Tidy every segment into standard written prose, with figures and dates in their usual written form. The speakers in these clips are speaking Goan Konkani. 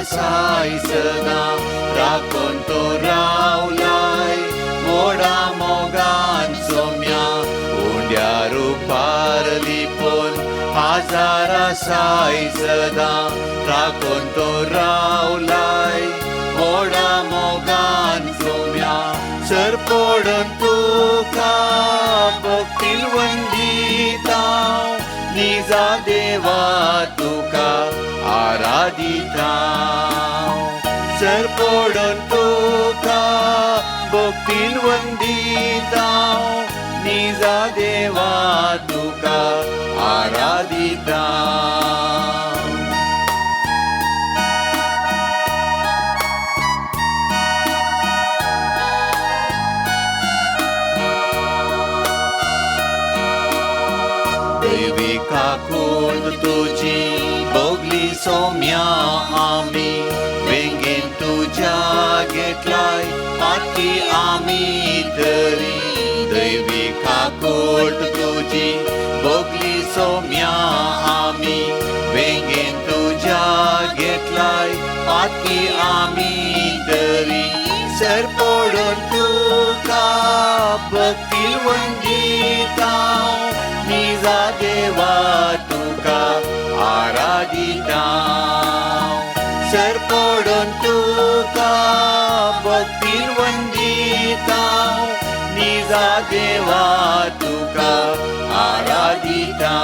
आसाय सदां राखून तूं रावलाय मोडा मोगान सोम्या उंड्या रुपार लिपोवन हजार आसाय सदां राखून तूं रावलाय मोडा मोगान सोम्या सरपडून तुका भक्तीन वंदिता निजा देवा तुका आराधिता सरपडून तुका भक्तीन वंदिता निजा देवा तुका आराधिता. काकूट तुजी भोगली सोम्या आमी वेंगेन तुज्या घेतलाय पाती आमी तरी दैवी काकूट तुजी भोगली सोम्या आमी वेंगेन तुज्या घेतलाय पाती आमी तरी सरपडून तुका भक्तीन वंदिता निजा देवा तुका आराधिता सरपडून तुका भक्तीन वंदिता निजा देवा तुका आराधिता.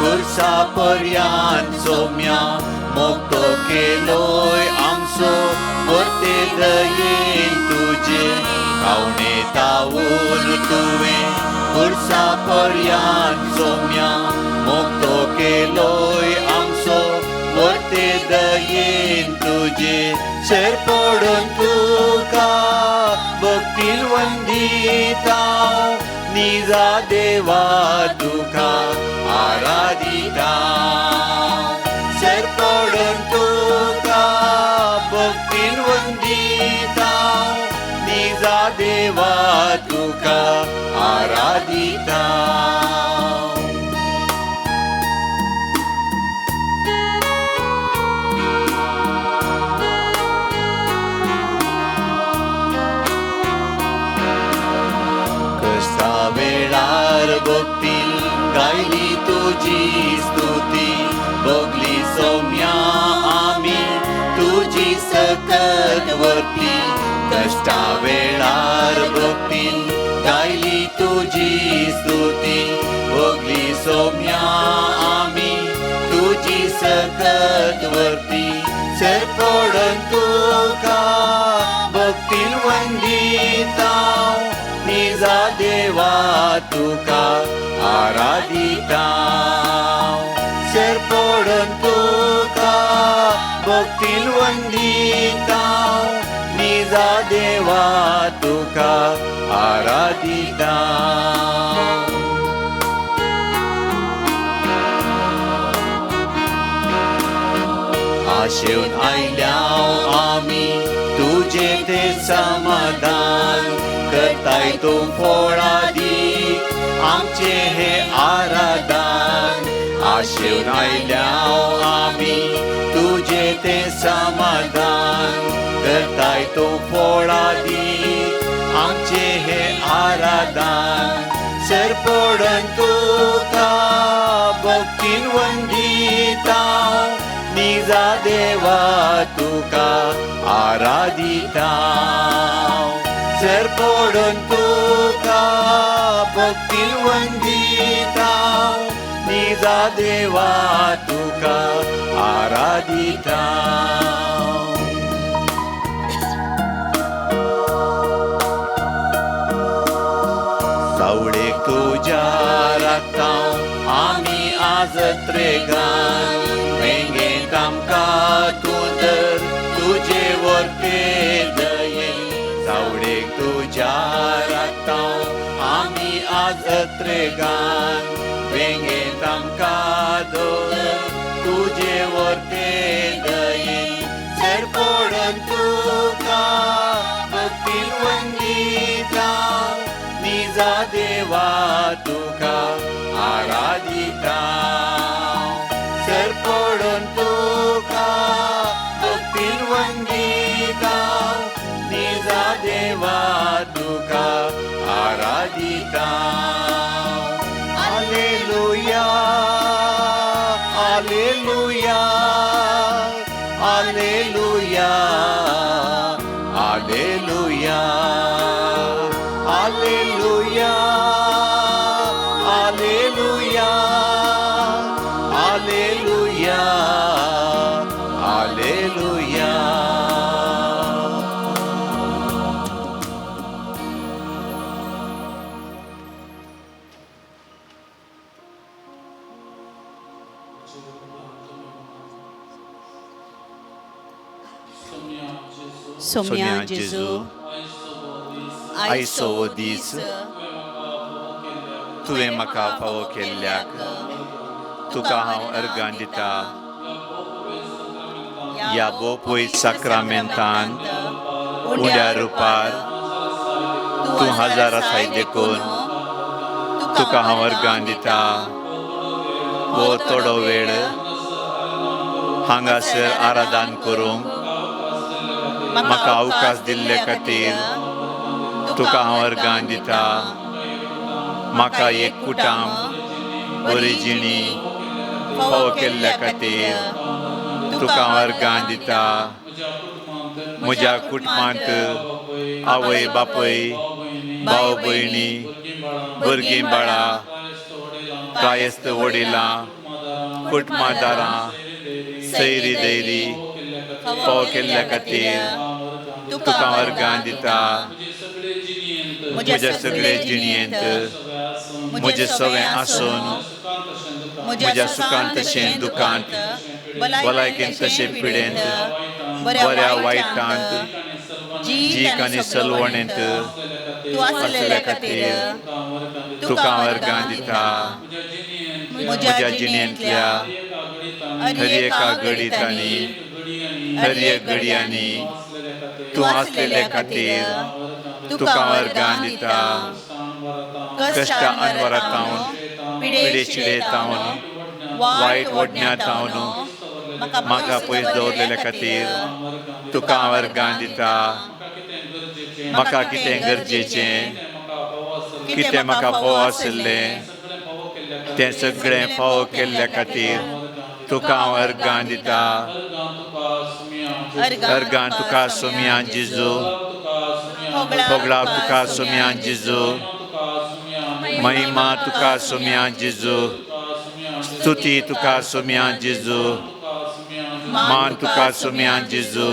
कुर्सा पर्यान सोम्या मोगतो केलोय आमचो वर्ते दयेन तुजे कावणे तावून तुवें कुर्सा पर्यान सोम्या मोगतो केलोय आमचो वर्ते दयेन तुजे सरपडून तुका भक्तीन वंदिता निजा देवा तुका आराधिता सरपडून तुका भक्तीन वंदिता निजा देवा तुका आराधिता. वेळार भक्तीन गायली तुजी स्तुती भोगली सौम्या आमी तुजी सकत वर्ती कश्टा वेळार भक्तीन गायली तुजी स्तुती भोगली सौम्या आमी तुजी सकत वर्ती सरपडून तुका भक्तीन वंदिता निजा देवा तुका आराधिता सरपडून तुका भक्तीन वंदिता निजा देवा तुका आराधिता. आशेवन आयल्या आमी तुजे ते समाधान करताय तूं फोळादी आमचे हे आराधन आशेवन आयल्या आमी तुजे ते समाधान करताय तूं फोळादी आमचे हे आराधन सरपडून तुका भक्तीन वंदिता निजा देवा तुका आराधिता सरपडून तुका भक्तीन वंदिता निजा देवा तुका आराधिता. सावळेक तुज्या राखता आमी आज त्रेगान वेंगेंत आमकां तूं धर तुजे वर्ते दयेन सावळेक तुज्या राखता आमी आज त्रेगान वेंगेंत आमकां धर तुजे वर्ते दयेन. आराधिता सरपडून तुका भक्तीन वंदिता निजा देवा तुका आराधिता. Alleluia, alleluia, alleluia, alleluia, alleluia, alleluia, alleluia, alleluia. Soumya जेजू, आयज सवो दीस तुवें म्हाका फावो केल्ल्याक तुका हांव अर्गां दिता. ह्या बोपय साक्रामेंतान उण्या रुपार तूं हजार आसाय देखून तुका हांव अर्गां दिता. हो थोडो वेळ हांगासर आराधन करूंक म्हाका अवकाश दिल्ले खातीर तुका हांव अर्गां दिता. म्हाका एक कुटाम बरी जिणी फावो केल्ल्या खातीर तुका हांव अर्गां दिता. म्हज्या कुटुंबांत आवय बापूय, भाव भयणी, भुरगीं बाळां, प्रायस्त वडिलां, कुटुंबादारां, सैरी दैरी फावो केल्ल्या खातीर तुका हांव अर्गां दिता. म्हज्या सगळे जिणयेंत म्हजें सगळें आसून म्हज्या सुखांत तशें दुखांत, भलायकेंत तशें पिडेंत, बऱ्या वायटांत, जीक आनी सलवणेंत तूं आसलेल्या खातीर तुका हांव अर्गां दिता. म्हज्या जिणेंतल्या हर एका घडितांनी, हर एक घडयांनी तूं आसलेले खातीर तुका हांव अर्गां दिता. कश्ट अनवरातावन, पिडेशिडेतावन, वायट ओडण्यातावन म्हाका पयस दवरलेले खातीर तुका हांव अर्गां दिता. म्हाका कितें गरजेचें, कितें म्हाका फावो आशिल्लें तें सगळें फावो केल्ल्या खातीर तुका हांव अर्गां दिता. अर्गां तुका सोम्या जेजू, होगळाव तुका सोम्या जेजू, महिमा तुका सोम्या जेजू, स्तुती तुका सोम्या जेजू, मान तुका सोम्या जेजू,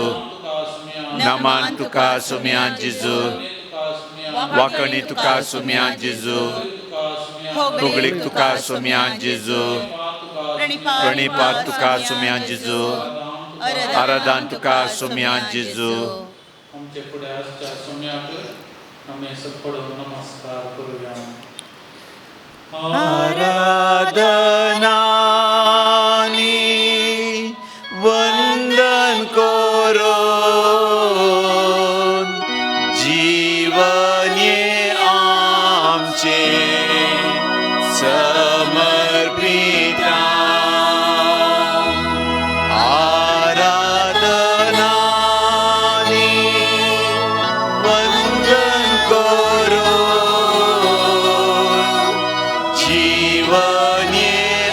नमान तुका सोम्या जेजू, वाकणी तुका सोम्या जेजू, होगळीक तुका सोम्या जेजू, प्रणिपात तुका सोम्या जेजू, आराधन तुका सोम्या जेजू. आमचे फुडें आसच्या सोम्याक आमी सगळो नमस्कार करुया. आराधनानी वंदन करून जीवन आमचे समर्पिता. आराधनानी वंदन करून जीवन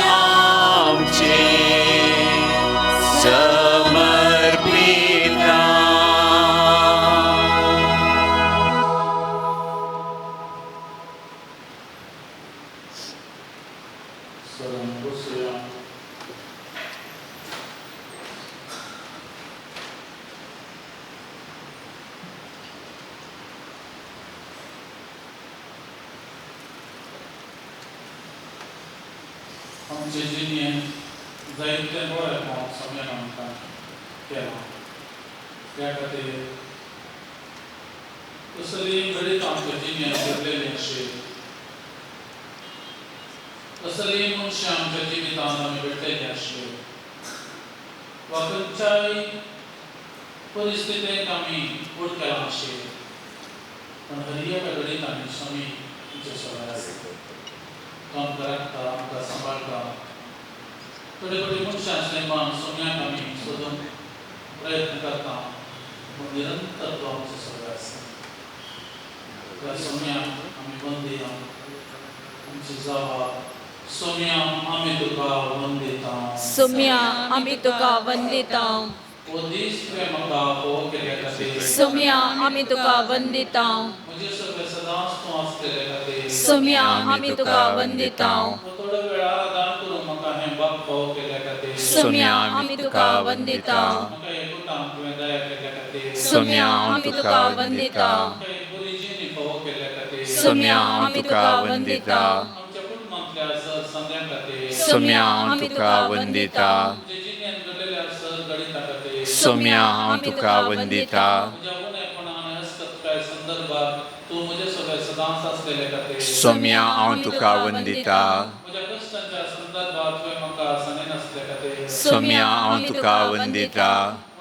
आमचे समर्पिता. सरण बसुया. आमचे जिणेंत जायतें बरें सगळ्यान आमकां केलां. त्या खातीर असली घडीत आमच्या जिणेंत घडलेली आशिल्ली, असली मनशां आमच्या जिवितांत आमी भेटलेली आशिल्ली वा खंयच्याय परिस्थितीक आमी फुड केलां आशिल्लें, पूण हर एका घडीत आमी स्वामी आमचे सगळे आसता. तो आमकां राखता, आमकां सांबाळटा. थोडे थोडे मनशां सैमान सोम्याक आमी सोदूंक प्रयत्न करता, पूण निरंतर तो आमचो सगळो आसा. त्या सोम्याक आमी वंदिया. आमची जावा, सोम्या आमी तुका वंदिता. सोम्या आमी तुका वंदिता. ओ दीस तुवें म्हाका फोव केल्या खातीर. सोम्या आमी तुका वंदिता. म्हजे सगळे सदांच तूं आसलेले खातीर. सोम्या आमी तुका वंदिता. ओ थोडो वेळ आराधन करूंक म्हाका हें बाप फावो केल्या खातीर. सोम्या आमी तुका वंदिता. म्हाका हे कुटाम तुवें दया केल्या खातीर. सोम्या आमी तुका वंदिता. म्हाका एक बरी जिणी फावो केल्या खातीर. सोम्या आमी तुका वंदिता. आमच्या कुटुंबांतल्या सर संद्यां खातीर. सोम्या हांव तुका वंदिता. म्हजे जिणेंत घडलेल्या सर घडिता खातीर. सोम्या हांव तुका वंदिता. म्हज्या उणेपणा आनी अस्कतकाय संदर्भात तूं म्हजे सगळे सदांच आसलेले खातीर. सोम्या हांव तुका वंदिता. म्हज्या कश्टांच्या संदर्भात तुवें म्हाका सांगिनासले खातीर. सोम्या हांव तुका वंदिता.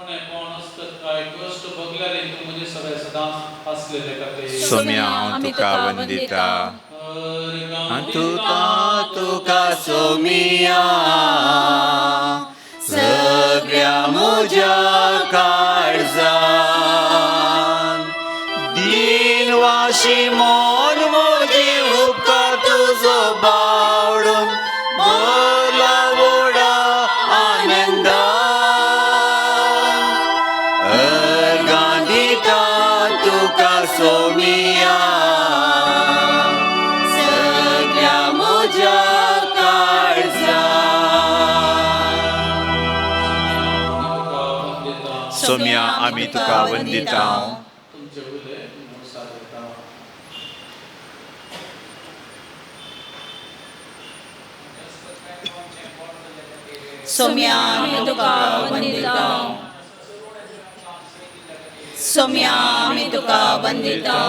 उणेपण अस्कतकाय कश्ट भोगल्यार तूं म्हजे सगळे सदांच आसलेले खातीर. सोम्या हांव तुका वंदिता. तुका तुका सोमिया सगळ्या म्हज्या काळजान दीन वाशी मोन म्हजी उपकार तुजो बावडून बोला वोडा आनंदान अर्गां दिता तुका सोमिया सगळ्या म्हज्या काळजान. सोम्या आमी तुका वंदिता. तुमचे उले मुसार येता. सोम्या आमी तुका वंदिता. सोम्या आमी तुका वंदिता.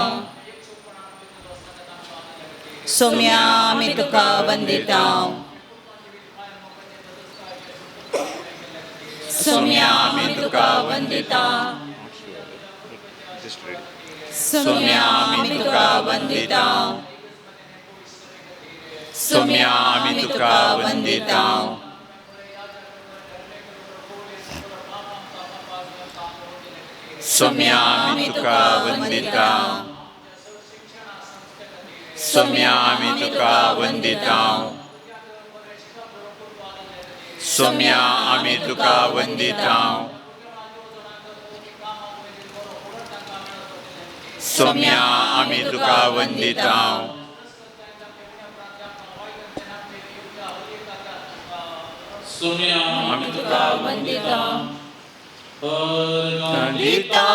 सोम्या आमी तुका वंदिता. सोम्या आमी तुका वंदिता. सोम्या आमी तुका वंदिता. सोम्या आमी तुका वंदिता. सोम्या आमी तुका वंदिता. सोम्या आमी तुका वंदिता. सोम्या आमी तुका वंदिता. सोम्या आमी तुका वंदिता. सोम्या आमी तुका वंदिता. वंदिता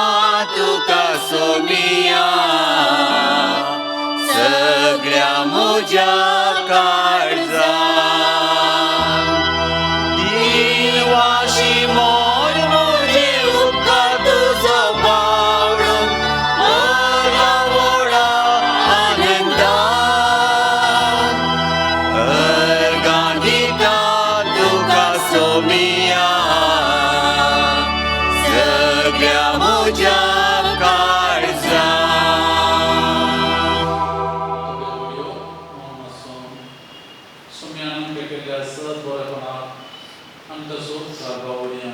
तुका सोमिया सगळ्या म्हज्या काळजान दीन वाशी मोर म्हजे उपकार तुजो बावडून मोरा वोडा आनंदान अर्गां दिता तुका सोमिया सगळ्या म्हज्या काळजान. सोम्यान केल्ल्या सद बरेपणाक आमकां सोद बावडया.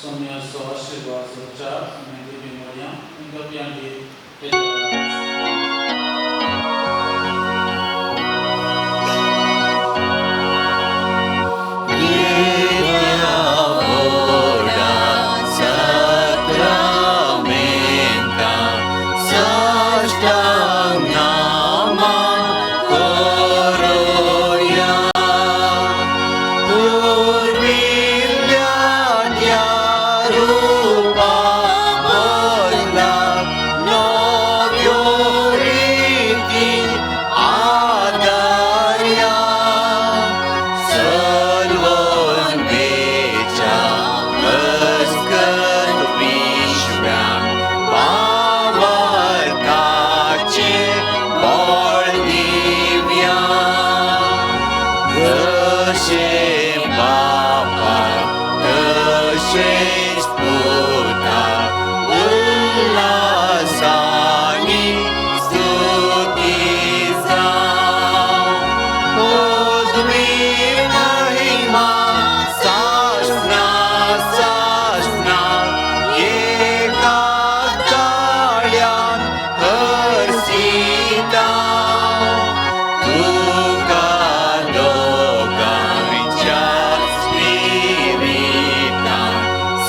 सोम्याचो आशिर्वाद संचार आनी दिवी मोरया आनी गप्यांनी. जशें बापाक तशेंच पुताक उल्हासांनी स्तुती जावं. उजवी महिमा सासना सासना एका ताळ्यान हर्षिता तुका दोगांयच्या स्पिरितान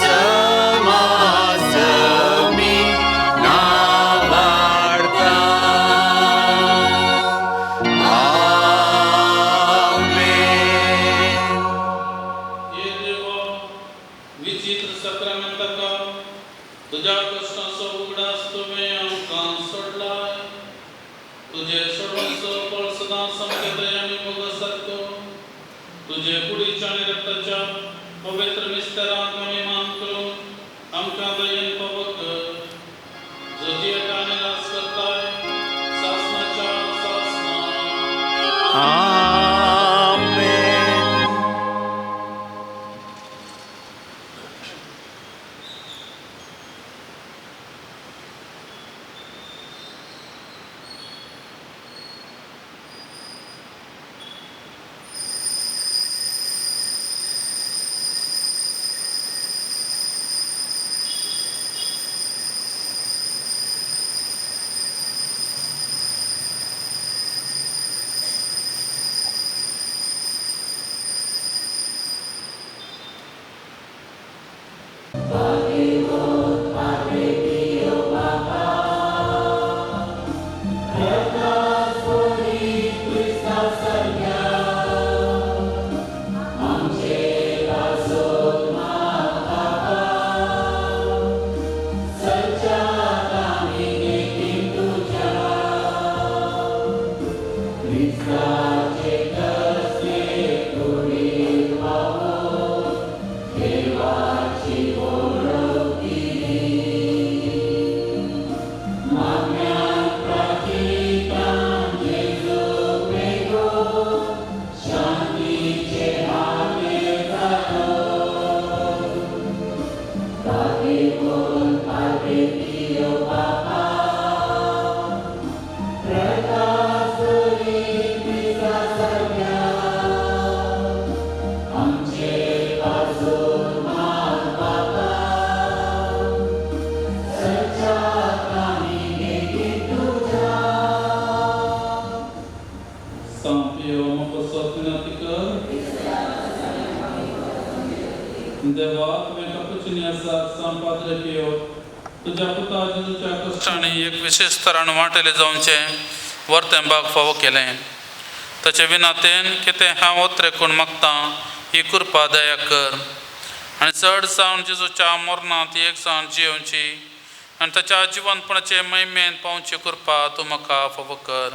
समासमी नावाडता. आमेन. हे देवा, विचित्र सक्रामेंताका तुज्या कश्टांचो उगडास तुवें आमकां सोडलाय. तुजे सोडवणचो फळ सदां सामकें आनी मोगा सारको तुजे कुडीच्या आनी रक्ताच्या पवित्र मिस्तरांक आमी मान करून आमकां दयेन पावो कर, जो जियेता आनी राज करताय सासनाच्या सासना. आमेन. सांपियो म्हाका विनंती कर. देवा, तुवें कपुचिनी आसा सांत पाद्रे पियो तुज्या पुता जेजूच्या कश्टांनी एक विशेश तरान वांटेले जावचें वर्तें भाग फावो केलें. ताचे विनातेन कितें हांव ओत्रेकून मागतां ही कृपा दया कर आनी चड जावन जेजूच्या मरणांत एक जावन जियेवची आनी ताच्या जिवनपणाचे महिमेन पावची कृपा तूं म्हाका फावो कर.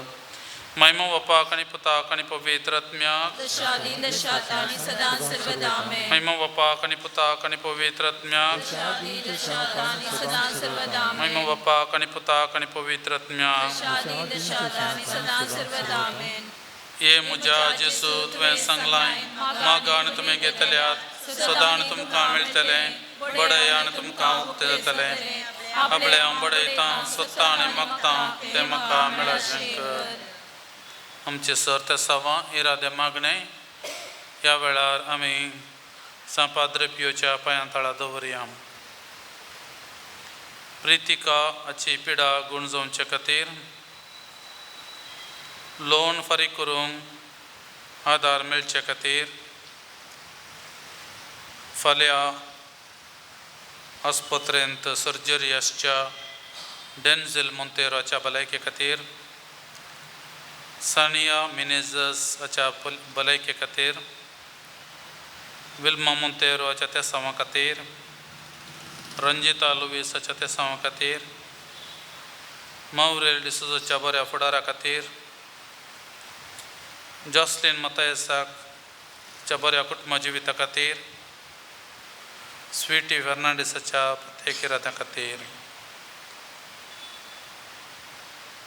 महिमा बापाक आनी पुताक आनी पवित्र आत्म्याक. तशा दशा आणि सदा सर्वदा. आमेन. महिमा बापाक आनी पुताक आनी पवित्र आत्म्याक. दशा आणि सदा सर्वदा. महिमा आमेन. बापाक आनी पुताक आनी पवित्र आत्म्याक. दशा आनी सदा सर्वदा. आमेन. ये म्हज्या जेसू, तुवें सांगलां, मागा आनी तुमी घेतल्यात, सदां आनी तुमकां मेळटलें, बडय आनी तुमकां उक्तें जातलें. आपले हांव बडयतां, सोदतां आनी मागतां तें म्हाका मेळचें कर. आमचे सर तेसांवां इरादे मागणें ह्या वेळार आमी सांत पाद्रे पियोच्या पांयां तळा दवरया. प्रितिका हाची पिडा गूण जावचे खातीर, लोन फारीक करूंक आदार मेळचे खातीर, फाल्यां आस्पत्रेंत सर्जरी आसच्या डेन्झिल मोंतेरोच्या भलायके खातीर, सानिया मिनेजस हाच्या भलायके खातीर, विल्मा मोंतेरो हाच्या तेसांवा खातीर, रंजिता लुवीस हाच्या तेसांवा खातीर, मावरेल डिसोजाच्या बऱ्या फुडारा खातीर, जॉसलीन मतायसाक च्या बऱ्या कुटुंबा जिविता खातीर, स्वीटी फेर्नांडीसाच्या प्रत्येक इराद्या खातीर.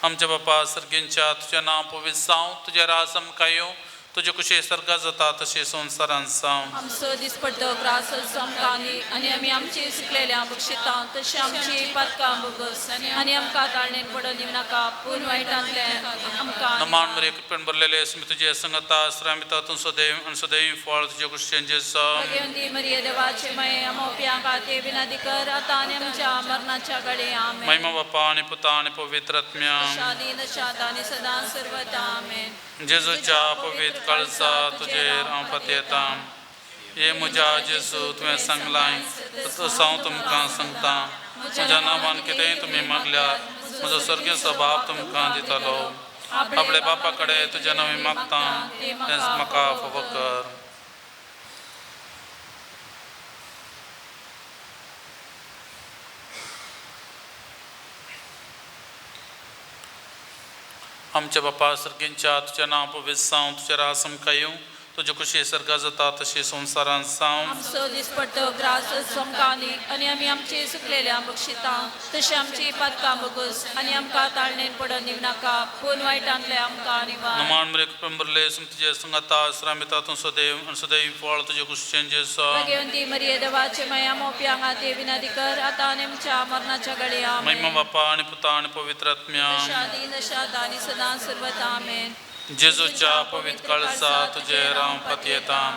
आमच्या बापा सर्गींच्या, तुजें नांव पवित्र जावं, तुजें राज आमकां येवं, तुजे कुशी सर्गा जाता तशी संवसारांत जावं. आमचो दिसपट्टो ग्रास आमकां दी आनी आमी आमची चुकलेल्या बक्षिता तशी आमची पातकां भोगस आनी आमकां ताळणेन पडून दिवं नाका पूण वायटांतलें आमकां नमान मरे कृपेन भरलेले सुमी तुजे संगता श्रामिता तूं सदैव आनी सदैव फळ तुजे कुशेन जेजू. भगवंती मरिये देवाचे मये आमोप्या खातीर विनंती कर आतां आनी आमच्या मरणाच्या घडये. आमेन. महिमा बापा आनी पुता आनी पवित्र आत्म्या. शादी नशाद आनी सदां सर्वदा. आमेन. जेजूच्या पवित्र काळजा तुजेर हांव पातयेतां. हे म्हज्या जेजू, तुवें सांगलां तसोच हांव तुमकां सांगता, म्हज्या नांवान कितेंय तुमी मागल्यार म्हजो स्वर्गीय बाप तुमकां दितलो. आपल्या बापा कडेन तुज्या नांवान मागता तेंच म्हाका फावो कर. आमच्या बापा सर्गींच्या, तुज्या नांव पवित्र जावं, तुज्या राज आमकां येवं, तुजे कुशी सर्गा जाता तशी संवसारांत जावं. आमचो दिसपट्टो ग्रास आमकां दी आनी आमी आमची चुकलेल्या बक्षिता तशी आमची पातकां भोगस आनी आमकां ताळणेन पडून दिवं नाका पूण वायटांतलें आमकां निवार. नमान मरे कृपेन भरले तुजे संगता श्रामिता तूं सदैव आनी सदैव फळ तुजे कुशीन जेजू. भगवंती मरिये देवाचे मया मोप्या खातीर विनंती कर आतां आनी आमच्या मरणाच्या घडये. महिमा आमेन. बापा आनी पुता आनी पवित्र आत्म्या. शादी नशाद आनी सदां सर्वदा. आमेन. जेजूच्या पवित्र काळजा तुजेर हांव पातयेतां.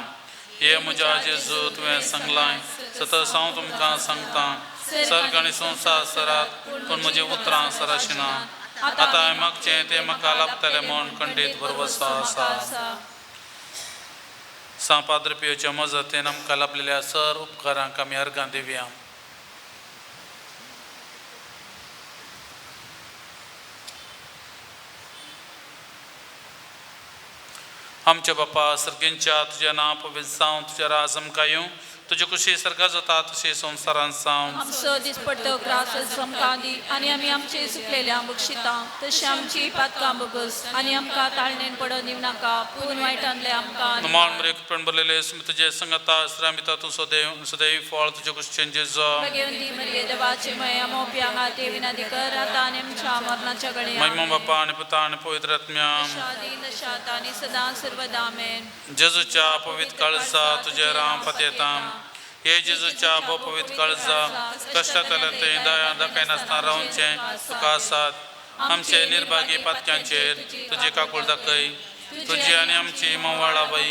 हे म्हज्या जेजू, तुवें सांगलां सतत हांव तुमकां सांगता, सर्ग आनी संवसार सरात पूण म्हजी उतरां सराशिना. आतां हांवें मागचें तें म्हाका लाभतलें म्हूण खंडीत भरवसो आसा. सांव पाद्र पियोच्या मजतीन आमकां लाभलेल्या सर उपकारांक आमी अर्गां दिवया. आमच्या बापा सर्गींच्या, तुज्या नांव पवित्र जावं, तुज्या राज आमकां येवं, तुजे कुशी सर्गा जाता तशी संवसारांत जावं. आमचो दिसपट्टो ग्रास आमकां दी आनी आमी आमची चुकलेल्या बक्षिता तशी आमची पातकां भोगस आनी आमकां ताळणेन पडून दिवं नाका पूण वायटांतलें आमकां नमान मरे कृपेन भरलेले सुमी तुजे संगता श्रामिता तूं सदैव सदैव फळ तुजे कुशीन जेजू. भगवंती मरिये देवाचे मया मोप्या खातीर विनंती कर आतां आनी आमच्या मरणाच्या घडये. महिमा बापा आनी पुता आनी पवित्र आत्म्या. शादी नशाद आनी सदां सर्वदा. आमेन. जेजूच्या पवित्र काळजा तुजेर हांव पातयेतां. हे जेजूच्या भो पवित्र काळजा, कश्टांतल्यान थंय दया दाखयनासतना रावचें तुका आसात. आमचे निर्भागी पातक्यांचेर तुजी काकूळ दाखय. तुजी आनी आमची मोवाळा बाई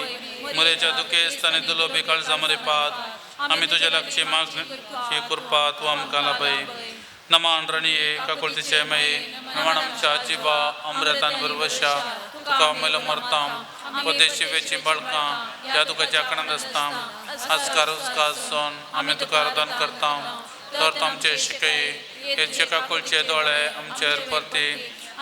मरेच्या दुखेस्त आनी दुलोबी काळजा मरे पात, आमी तुज्या लागची मागची कृपा तूं आमकां लाभय. नमान रणये काकुळतीचे मये, नमान आमच्या जिवा अमृतान भरवशा, तुका मेल मरतां परदेशी वेची बाळकां ह्या दुखाच्या कणांत आसता. आजकार उजकार सोन आमी तुका आराधन करता. तर आमचे शिकय हे काकुळचे दोळे आमचेर परती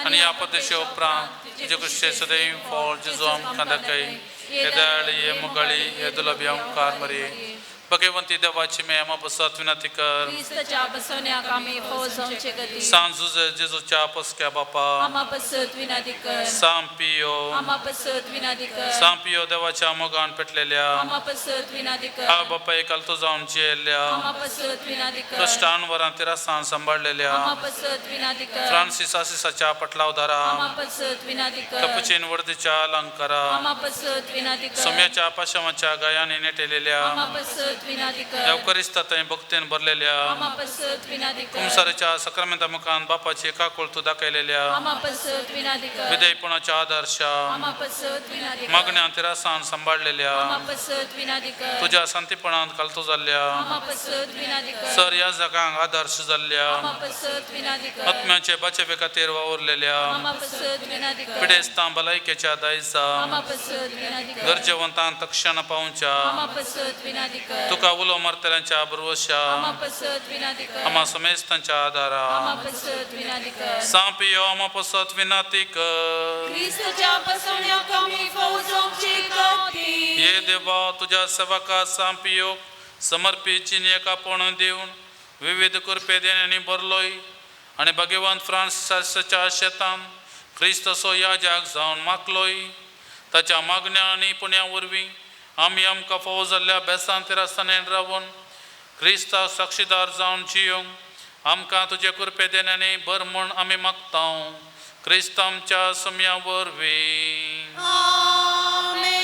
आनी ह्या परदेशी उपरांत तुजे कुशे सदैव फळ जेजू आमकां दाखय. हे दयाळी, हे मुगाळी, हे दुलबी ओंकार मरे, भगवंती देवाची मे आमा पसत विनंती कर. क्रिस्ताच्या बसवण्याक आमी फौज जावचे गती. सांग जुजे जेजूच्या पसक्या बापा, आमा पसत विनंती कर. सांग पियो, आमा पसत विनंती कर. सांग पियो देवाच्या मोगान पेटलेल्या, आमा पसत विनंती कर. हा बापा एकाल तो जावन जियेल्ल्या, आमा पसत विनंती कर. कश्टान वरां तिरासान सांबाळलेल्या, आमा पसत विनंती कर. फ्रांसीस आसिसाच्या पटलावदारा, आमा पसत विनंती कर. कपुचीन वर्दीच्या अलंकारा, आमा पसत विनंती कर. सोम्याच्या पाशावाच्या गायांनी नेटेलेल्या, आमा पसत विनंती कर. देवकरिस्ता थंय भक्तीन भरलेल्या, आमा पसत विनंती कर. कुमसारीच्या सक्रामेंता मुखान बापाची काकूळ तूं दाखयलेल्या, आमा पसत विनंती कर. विधेयपणाच्या आदर्शा, आमा पसत विनंती कर. मागण्या तिरासान सांबाळलेल्या, आमा पसत विनंती कर. तुज्या शांतीपणांत घालतो जाल्ल्या, आमा पसत विनंती कर. सर ह्या जगांक आदर्श जाल्ल्या, आमा पसत विनंती कर. आत्म्याचे बाचेवे खातीर वावुरलेल्या, आमा पसत विनंती कर. पिडेस्तां भलायकेच्या दायजा, आमा पसत विनंती कर. गरजेवंतांक तक्षण पावच्या, आमा पसत विनंती कर. तुका उलो मारतल्यांच्या भरवशा, आमा पसत विनंती कर. आमा समेस्तांच्या आदारा, आमा पसत विनंती कर. सांपियो आमा पसत विनंती कर. क्रिस्ताच्या बसवण्याक आमी फौजांची गती. ये देवा, तुझ्या सेवका सांपियो समर्पित चिन्ह आपोवणें दिवन विविध कृपे देण्यांनी भरलोय आनी भगवान फ्रांसिसाच्या शेतान क्रिस्तसो याजाक जावन मागलोय. ताच्या मागण्या आनी पुण्या वरवीं आमी आमकां फावो जाल्ल्या बेसान तिरासानेन रावन क्रिस्ता साक्षीदार जावन जियोंक आमकां तुजे कृपे देण्यांनी भर म्हूण आमी मागता, क्रिस्त आमच्या सम्या वरवीं. आमेन.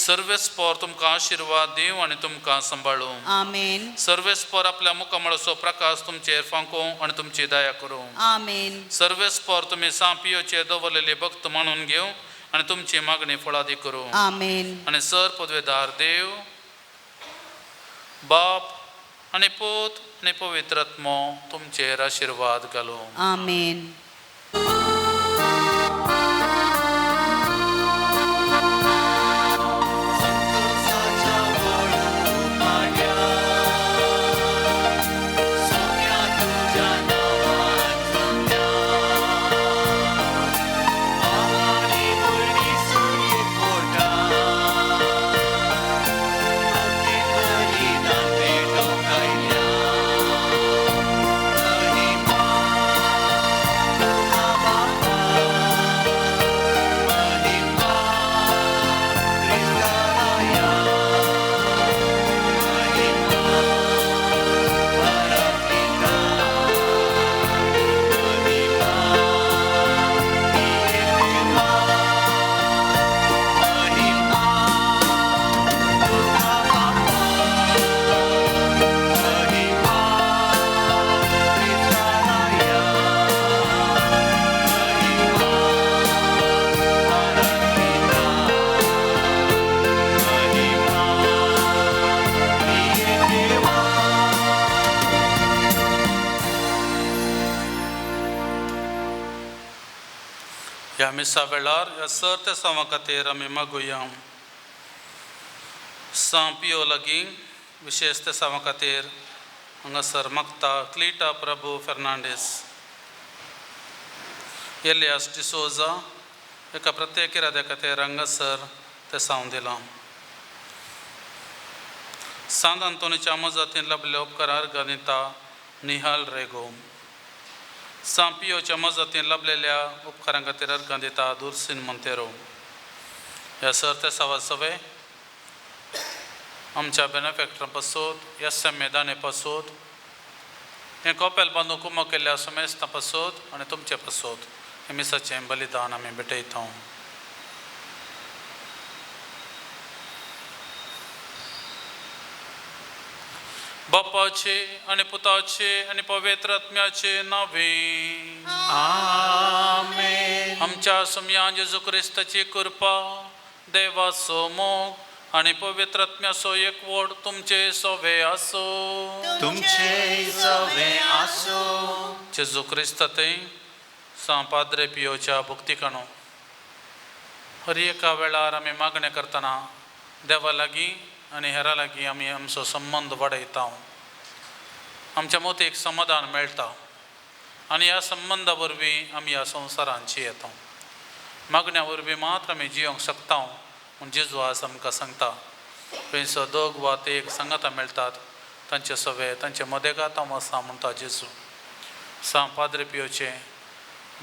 सर्वेस्पोर तुमकां आशिर्वाद दिवं आनी तुमकां सांबाळूं. आमेन. सर्वेस्पोर आपल्या मुखामळाचो प्रकाश तुमचेर फांकूं आनी तुमची दया करूं. आमेन. सर्वेस्पोर तुमी सांपियोचेर दवरलेले भक्त मानून घेवं आनी तुमची मागणी फळादी करूं. आमेन. आनी सर पदवेदार देव बाप आनी पूत आनी पवित्र आत्मो तुमचेर आशिर्वाद घालूं. आमेन. ह्या मिसा वेळार ह्या सर ते सावा खातीर आमी मागुया. सांपियो लागीं विशेश ते सावा खातीर हांगासर मागता क्लिटा प्रभू फेर्नांडीस, एलियास डिसोजा एका प्रत्येक इराद्या खातीर हांगासर ते साव दिलां. सांत आंतोनीच्या मजतीन लाभल्या उपकारार गणिता निहाल रेगो, सांपियोच्या मजतीन लाभलेल्या उपकारां खातीर अर्घां दिता दुर्सीन मोंतेरो. ह्या सर ते सवा सवे आमच्या बेनिफॅक्टरां पासून, एस एम मेदाने पासून, हें कपेल बांदून कुमक केल्ल्या समेस्तां पासून आनी तुमचे पासून हें मिसाचें बलिदान आमी भेटयता. बापाचे आनी पुताचे आनी पवित्र आत्म्याचे नावे आमेन. आमच्या सुमया जेजू क्रिस्ताची कृपा, देवाचो मोग आनी पवित्र आत्म्याचो एकवट तुमचे सवे आसो. तुमचे सवे आसो. जेजू क्रिस्ता थंय सांव पाद्रे पियोच्या भक्तिकाणो हर एका वेळार आमी मागणें करतना देवा लागीं आनी हेरां लागीं आमी आमचो संबंद वाडयता. आमच्या मतीक समाधान मेळटा आनी ह्या संबंदा वरवीं आमी ह्या संवसारांत जियेता. मागण्या वरवीं मात्र आमी जियोंक शकता म्हूण जेजू आज आमकां सांगता. खंयसो दोग वा ते एक सांगाता मेळटात तांचे सवे तांचे मदेगात हांव आसा म्हणटा जेजू. सांव पाद्रे पियोचें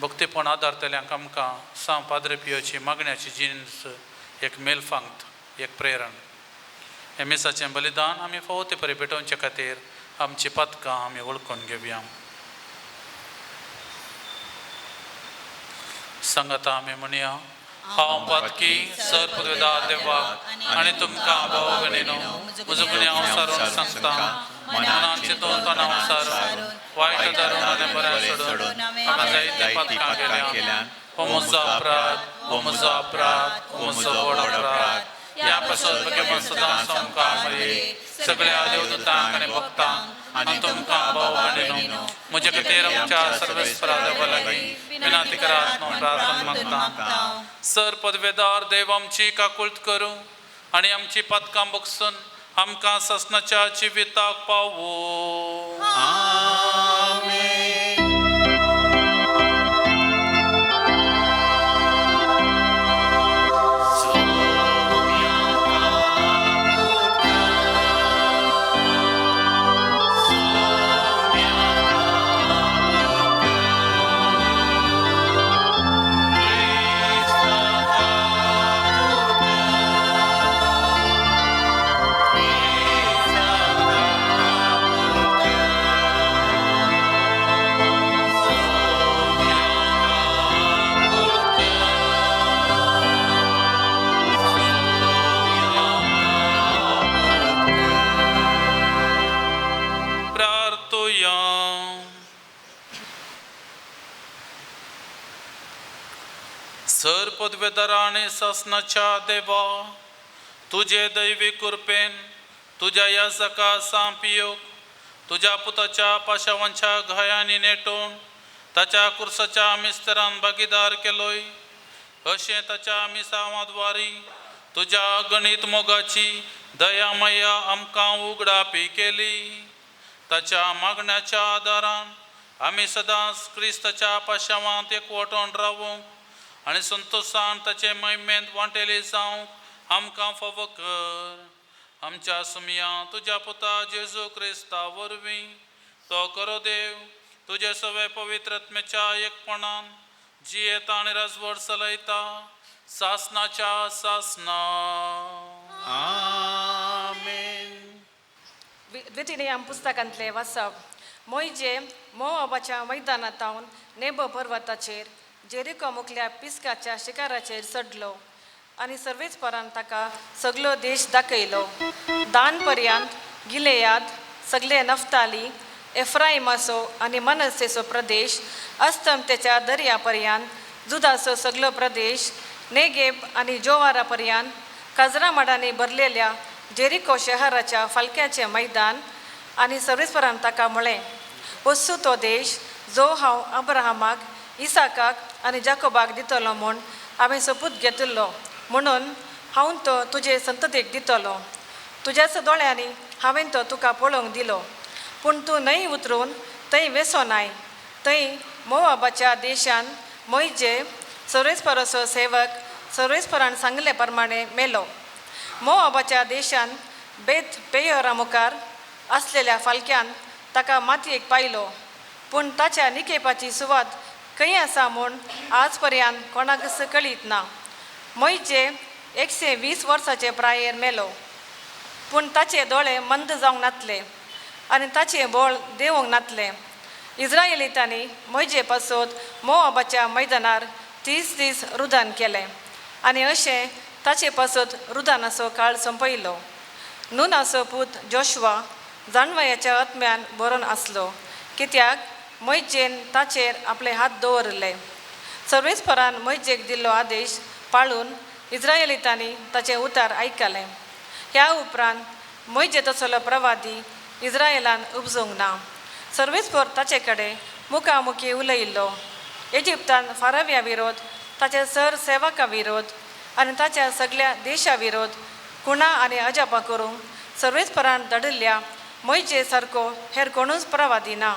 भक्तीपण आदारतल्यांक आमकां सांव पाद्रे पियोची मागण्याची जिन्स एक मेलफांत, एक प्रेरण. हें मिसाचें बलिदान आमी फावो ते परी भेटोवचे खातीर आमची पातकां आमी वळखून घेवया. सांगाता आमी म्हणया, हांव पातकी सर पदवेदार देवाक आनी तुमकां भाव भयणीनो म्हजो गुन्यांव सारून सांगता. मनान चिंतून तणाव सारून वायट धरून आनी बरें सोडून हांवें जायतीं पातकां केल्यान. हो म्हजो अपराध, हो म्हजो अपराध, हो म्हजो व्हड अपराध. ह्या पासत भगवान सदां सामकार मरे सगळ्या देवदूतांक आनी भक्तांक आनी तुमकां भाव भयणीनो म्हजे खातीर आमच्या सर्वेस्परा देवा लागीं विनंती करात म्हूण प्रार्थना मागता. सर पदवेदार देव आमची काकुळट करूं आनी आमची पातकां बगसून आमकां ससनाच्या जिविताक पावो. आमेन. Christ. पदवेदारा आनी सासनाच्या देवा, तुजे दैवी कृपेन तुज्या याजका सांपियोग तुज्या पुताच्या पाशावांच्या घायांनी नेटून ताच्या कुर्साच्या मिस्तरान भागीदार केलोय, अशें ताच्या मिसावाद्वारी तुज्या गणीत मोगाची दयामया आमकां उगडापी केली. ताच्या मागण्याच्या आदारान आमी सदांच क्रिस्ताच्या पाशावांत एकवटून रावूंक आनी संतोशान ताचे महिमेंत वांटेली जावंक आमकां फावो कर. आमच्या सुमया तुज्या पुता जेजू क्रिस्ता वरवीं तो करो देव तुजे सवे पवित्र आत्म्याच्या एकपणान जियेता आनी राजवट चलयता सासनाच्या सासना. आमेन. द्वितीय पुस्तकांतले वाचप. मोयजे मोवाबाच्या मैदानांत नेबो पर्वताचेर जेरिको मुखल्या पिस्काच्या शिकाराचेर चडलो आनी सर्वेस्परान ताका सगलो देश दाखयलो. दान पर्यंत गिलेयाद, सगले नफ्ताली, एफ्राइमाचो आनी मनस्सेचो प्रदेश, अस्तमतेच्या दर्या पर्यंत जुदाचो सगलो प्रदेश, नेगेब आनी जोवारा पर्यंत काजरा माडांनी भरलेल्या जेरिको शहराच्या फालक्याचें मैदान. आनी सर्वेस्परान ताका म्हळें, वस्तू तो देश जो हांव अब्राहमाक, इसाकाक आनी जाकोबाक दितलो म्हूण हांवें सोपूत घेतिल्लो, म्हणून हांव तो तुजे संततीक दितलो. तुज्याच दोळ्यांनी हांवें तो तुका पळोवंक दिलो, पूण तूं न्हंय उतरून थंय वेसो नाय. थंय मोवाबाच्या देशान मोयजे सर्वेस्पराचो सेवक सर्वेस्परान सांगले प्रमाणे मेलो. मोवाबाच्या देशान बेत पेयोरा मुखार आसलेल्या फालक्यान ताका मातयेक पायलो, पूण ताच्या निकेपाची सुवात खंय आसा म्हूण आज पर्यंत कोणाकच कळीत ना. मोयजे 120 वर्साचे प्रायेर मेलो, पूण ताचे दोळे मंद जावंक नातले आनी ताचें बळ देंवोंक नातलें. इज्रायलितांनी मोयजे पासत मोवाबाच्या मैदानार 30 दीस रुदान केलें आनी अशें ताचे पासत रुदानाचो काळ सोंपयलो. नुनाचो पूत जोशवा जाणवयाच्या आत्म्यान बरोवन आसलो, कित्याक मोयजेन ताचेर आपले हात दवरले. सर्वेस्परान मोयजेक दिल्लो आदेश पाळून इज्रायलितांनी ताचें उतार आयकलें. ह्या उपरांत मोयजे तसलो प्रवादी इज्रायलान उपजूंक ना. सर्वेस्पर ताचे कडेन मुखामुखी उलयिल्लो. इजिप्तान फाराव्या विरोध, ताच्या सर सेवका विरोध आनी ताच्या सगळ्या देशा विरोध खुणा आनी अजापां करूंक सर्वेस्परान धाडिल्ल्या मोयजे सारको हेर कोणूच प्रवादी ना.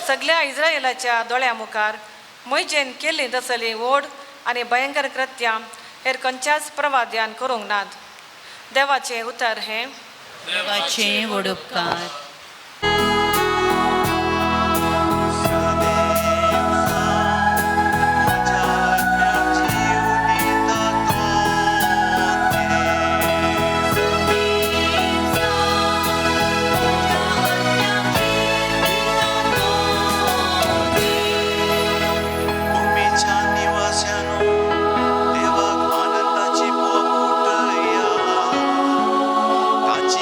सगळ्या इज्रायलाच्या दोळ्या मुखार मोयजेन केल्ली तसली व्हड आनी भयंकर कृत्यां हेर खंयच्याच प्रवाद्यान करूंक नात. देवाचें उतर हें. देवाचे व्हड उपकार.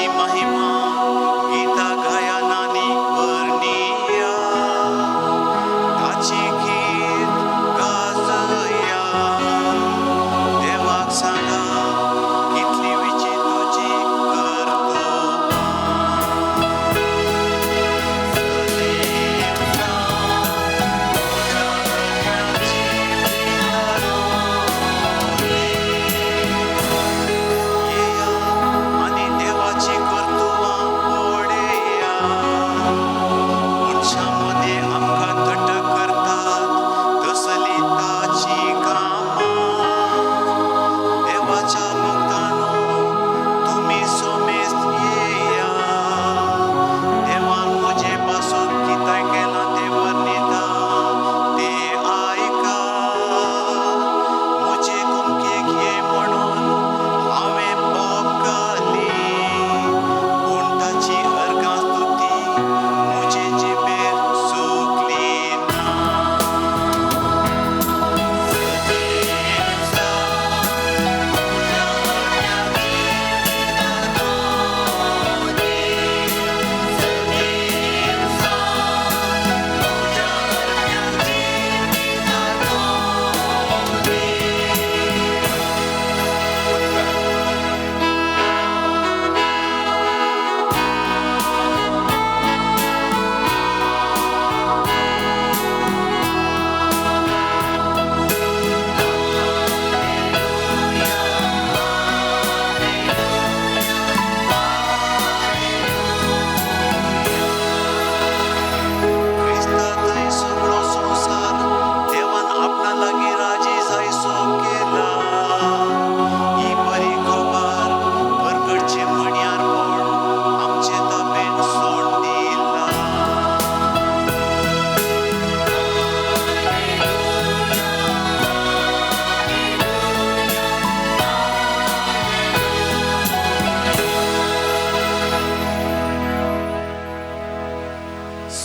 महिमा गीता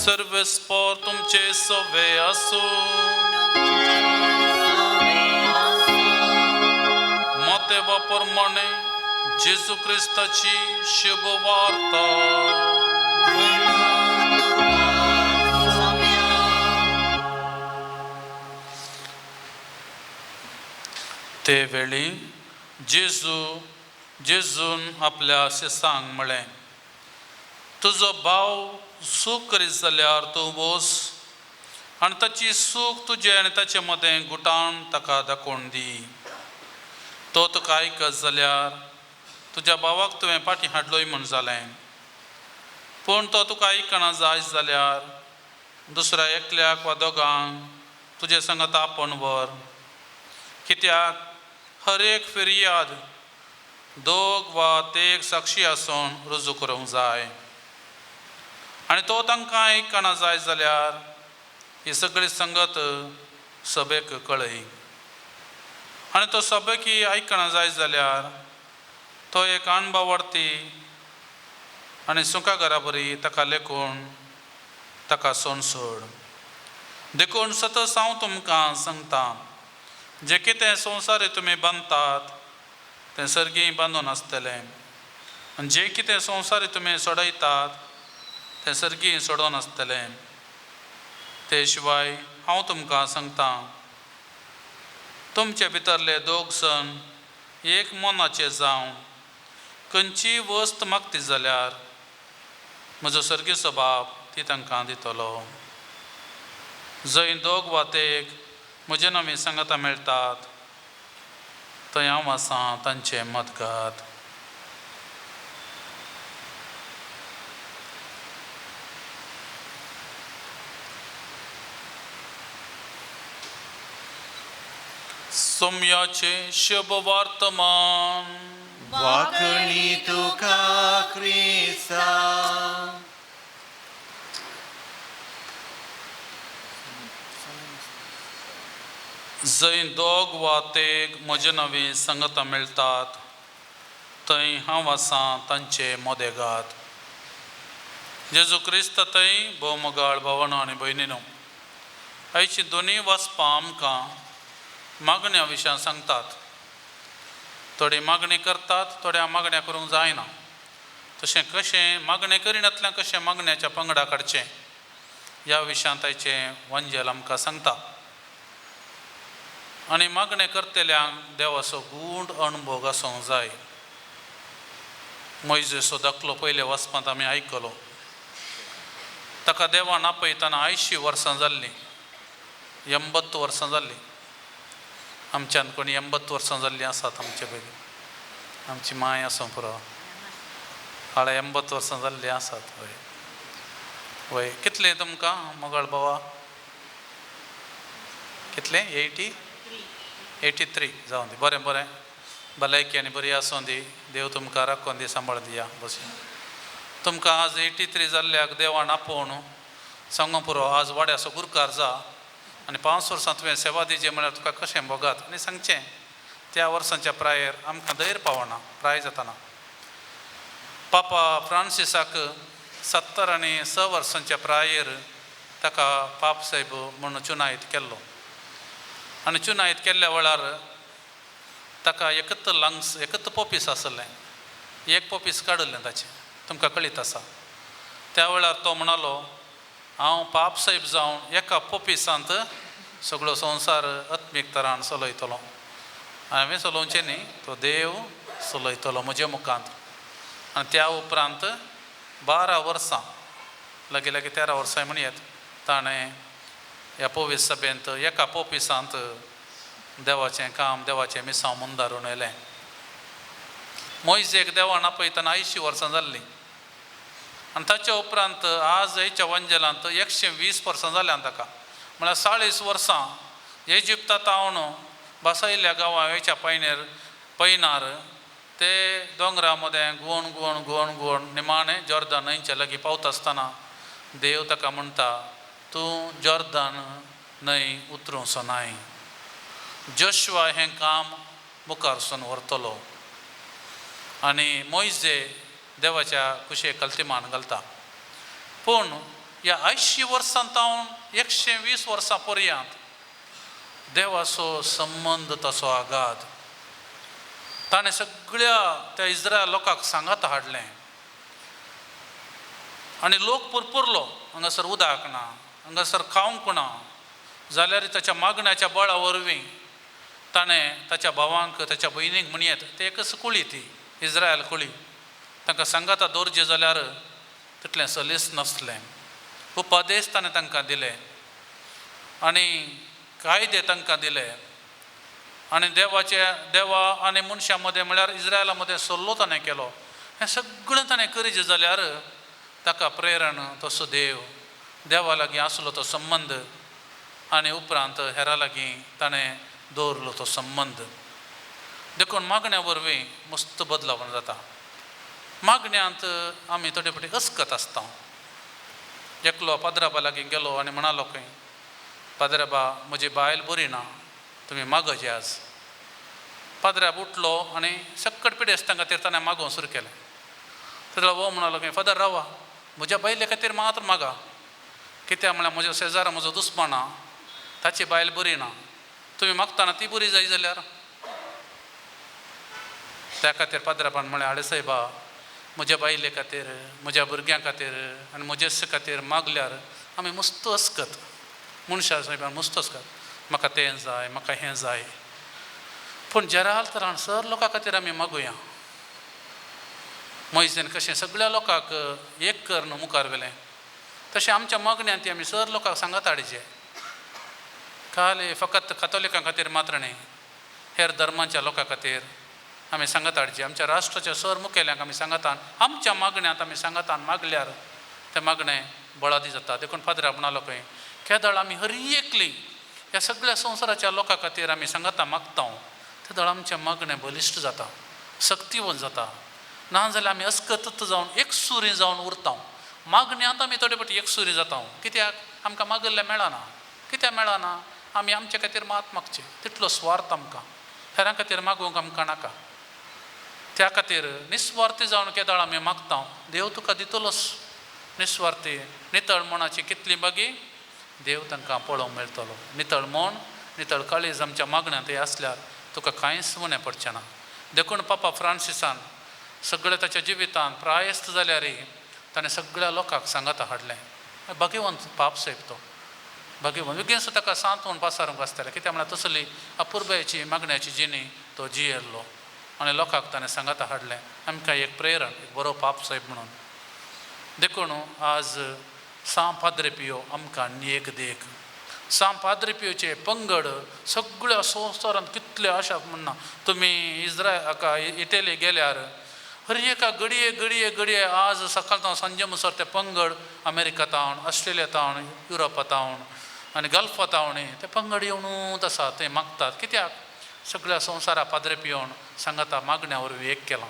सर्वेस्पोर तुमचे सवे आसूं. मातेवा प्रमाणे जेजू क्रिस्ताची शुभ वार्ता. ते वेळी जेजून आपल्या शिसांक म्हळें, तुजो भाव सूख करीत जाल्यार तूं वोस आनी ताची सूख तुजे आनी ताचे मदें गुटान ताका दाखोवन दी. तो तुका आयकत जाल्यार तुज्या भावाक तुवें फाटीं हाडलोय म्हूण जालें, पूण तो तुका आयकना जायत जाल्यार दुसऱ्या एकल्याक वा दोगांक तुजे संगत आपोवन व्हर. कित्याक हर एक फिर्याद दोग वा तेग साक्षी आसून रुजू करूंक जाय. आनी तो तांकां आयकना जाय जाल्यार ही सगळी संगत सभेक कळय. आनी तो सभेक आयकना जाय जाल्यार तो एक अणभवार्थी आनी सुंकाघरा बरी ताका लेखून ताका सोनसोड. देखून सतत हांव तुमकां सांगता, जें कितें संवसार तुमी बांदतात तें सर्गी बांदून आसतलें, आनी जें कितें संवसार तुमी सोडयतात तें सर्गी सोडोवन आसतलें. ते शिवाय हांव तुमकां सांगता, तुमचे भितरले दोग जाण एक मनाचे जावं खंयचीय वस्त मागती जाल्यार म्हजो सर्गी सबाब ती तांकां दितलो. जंय दोग वा तेग म्हजे नांवी सांगाता मेळटात थंय हांव आसा तांचे मदगत. सोम्याचें शुभ वर्तमान. वाकणी तुका क्रिस्ता. जंय दोग वा तेग म्हजे नवी संगता मेळटात थंय हांव आसा तांचे मदेगात. जेजू क्रिस्त थंय भोवमोगाळ भावणां आनी भयणीनो, आयची दोनूय वाचपां आमकां मागण्या विशयान सांगतात. थोडी मागणी करतात, थोड्या मागण्या करूंक जायना. तशें कशें मागणें करिनातल्यान कशें मागण्याच्या पंगडा काडचें ह्या विशयांत आयचें वंजेल आमकां सांगता. आनी मागणें करतल्यांक देवाचो गूढ अणभोग आसूंक जाय. मोयजेचो दाखलो पयले वाचपांत आमी आयकलो. ताका देवान आपयतना 80 वर्सां जाल्लीं, 80 वर्सां जाल्लीं. आमच्यान कोणी 80 वर्सां जाल्लीं आसात आमचे पयलीं, आमची माय आसूं पुरो, हाडा 80 वर्सां जाल्लीं आसात. वय वय कितलें तुमकां मोगाळ बाबा? कितलें? 83 जावं दी. बरें बरें, भलायकी आनी बरी आसूं दी, देव तुमकां राखून दी, सांबाळ दिया. बस तुमकां आज 83 जाल्ल्याक देवान आपोवन सांगू पुरो, आज वाड्याचो गुरकार जा आनी 5 वर्सां तुवें सेवा दिवची म्हळ्यार तुका कशें भोगात आनी सांगचें. त्या वर्सांच्या प्रायेर आमकां धैर्य पावना प्राय जातना. पापा फ्रांसिसाक 70 आनी 6 वर्सांच्या प्रायेर ताका पाप साहेब म्हूण चुनायत केल्लो. आनी चुनायत केल्ल्या वेळार ताका एकत लंग्स एकत पोपीस आसलें, एक पोपीस काडिल्लें ताचें, तुमकां कळीत आसा. त्या वेळार तो म्हणालो, हांव पाप साहेब जावन एका पोपिसांत सगळो संवसार आत्मीक तरान चलयतलो. हांवें चलोवचें न्ही, तो देव चलयतलो म्हज्या मुखांत. आनी त्या उपरांत 12 वर्सां, लागीं लागीं 13 वर्सां म्हणयेत, ताणें ह्या पोवीस सभेंत एका पोपिसांत देवाचें काम, देवाचें मिसांव मुंदारून येयलें. मोयजेक देवान आपयतना 80 वर्सां जाल्लीं. आनी ताच्या उपरांत आज हेच्या वंजेलांत 120 वर्सां जाल्यान ताका, म्हळ्यार 40 वर्सां इजिप्तांत हांव बसयल्ल्या गांवां हेच्या पैनार ते दोंगरा मदें गुवण गुवण गुवण गुवण निमाणें जॉर्दन न्हंयच्या लागीं पावता आसतना देव ताका म्हणटा, तूं जॉर्दन न्हंय उतरूंक नाय, जोशुआ हें काम मुखारसून व्हरतलो. आनी मोयजे देवाच्या कुशेक कल्तिमान घालता. पूण ह्या 80 वर्सां तावन 120 वर्सां पर्यंत देवाचो संबंद तसो आगाद ताणें सगळ्या त्या इस्रायल लोकांक सांगात हाडलें आनी लोक पुरपुरलो. हांगासर उदक ना, हांगासर खावंक ना, जाल्यार ताच्या मागण्याच्या बळा वरवीं ताणें ताच्या भावांक ताच्या भयणींक म्हणयेत, ते एकच कुळी ती इस्रायल कुळी, तांकां सांगाता दवरचें जाल्यार तितलें सलीस नासलें. उपदेश ताणें तांकां दिले आनी कायदे तांकां दिले आनी देवाचे देवा आनी मनशां मदें म्हळ्यार इस्रायला मदें सल्लो ताणें केलो. हें सगळें ताणें करीचें जाल्यार ताका प्रेरण तसो देव देवा लागीं आसलो तो संबंद आनी उपरांत हेरां लागीं ताणें दवरलो तो संबंद. देखून मागण्या वरवीं मस्त बदलावण जाता. मागण्यांत आमी थोडे फावटी अस्कत आसता. एकलो पाद्राबा लागीं गेलो आनी म्हणालो खंय, पाद्राबा म्हजी बायल बरी ना, तुमी मागचे आज. पाद्राब उठलो आनी सक्कट पिडेस्तां खातीर ताणें मागोवंक सुरू केलें. तेन्ना हो म्हणालो खंय, फादर रावा, म्हज्या बायले खातीर मात्र मागा, कित्याक म्हळ्यार म्हज्या शेजारा म्हजो दुस्मान आहा, ताची बायल बरी ना, तुमी मागतना ती बरी जाय जाल्यार. त्या खातीर पाद्राबान म्हळें, आडे सायबा, म्हज्या बायले खातीर, म्हज्या भुरग्यां खातीर आनी म्हजेच खातीर मागल्यार आमी मस्त अस्कत, मनशां सायबान मस्त अस्कत, म्हाका तें जाय, म्हाका हें जाय. पूण जेराल तरान सर लोकां खातीर आमी मागुया. मोयजेन कशें सगळ्या लोकांक एक करून मुखार व्हेलें, तशें आमच्या मागण्यांत आमी सर लोकांक सांगात हाडचें. खाली फकत कातोलिकां खातीर मात्र न्ही, हेर धर्मांच्या लोकां खातीर आमी सांगात हाडचें. आमच्या राष्ट्राच्या सर मुखेल्यांक आमी सांगातान आमच्या मागण्यांत आमी सांगातान मागल्यार तें मागणें बळादी जाता. देखून फादरा म्हणालो खंय, केदळ आमी हर एकली ह्या सगळ्या संवसाराच्या लोकां खातीर आमी सांगाता मागता तेदळ आमचें मागणें बलिश्ट जाता, सक्तिवंत जाता. ना जाल्यार आमी अस्कतत जावन एकसुरी जावन उरता. मागण्यांत आमी थोडे फावटी एकसुरी जाता, कित्याक आमकां मागिल्लें मेळना. कित्याक मेळना? आमी आमचे खातीर मात मागचें, तितलो स्वार्थ आमकां, हेरां खातीर मागूंक आमकां नाका. त्या खातीर निस्वार्थी जावन केदळ आमी मागता, देव तुका दितलोच. निस्वार्थी नितळ मनाची कितली बागी देव तांकां पळोवंक मेळटलो. नितळ मन, नितळ काळीज आमच्या मागण्यांत आसल्यार तुका कांयच उणें पडचें ना. देखून पापा फ्रांसिसान सगळ्या ताच्या जिवितांत प्रायस्त जाल्यार ताणें सगळ्या लोकांक सांगाता हाडलें. भाग्यवंत पाप सायब तो भाग्यवंत, विगेंस ताका सांत म्हूण पासारूंक आसतालें, कित्याक म्हळ्यार तसली अपुरबायेची मागण्याची जिणी तो जियेल्लो आनी लोकांक ताणें सांगाता हाडलें. आमकां एक प्रेरण, एक बरो पाप सायब म्हणून. देखून आज सांव पाद्रे पियो आमकां एक देख. सांव पाद्रे पियोचे पंगड सगळ्या संवसारांत कितले आशा म्हणना. तुमी इस्रायल हाका इटली गेल्यार हर एका घडये घडये घडये आज सकाळ तावन सांजे मुसर ते पंगड अमेरिका तावन, ऑस्ट्रेलिया तावन, युरोपा तावन आनी गल्फा तावन ते पंगड येवनूच आसा, ते मागतात. कित्याक? सगळ्या संवसारा पाद्रे पियोन सांगाता मागण्या वरवीं एक केलां.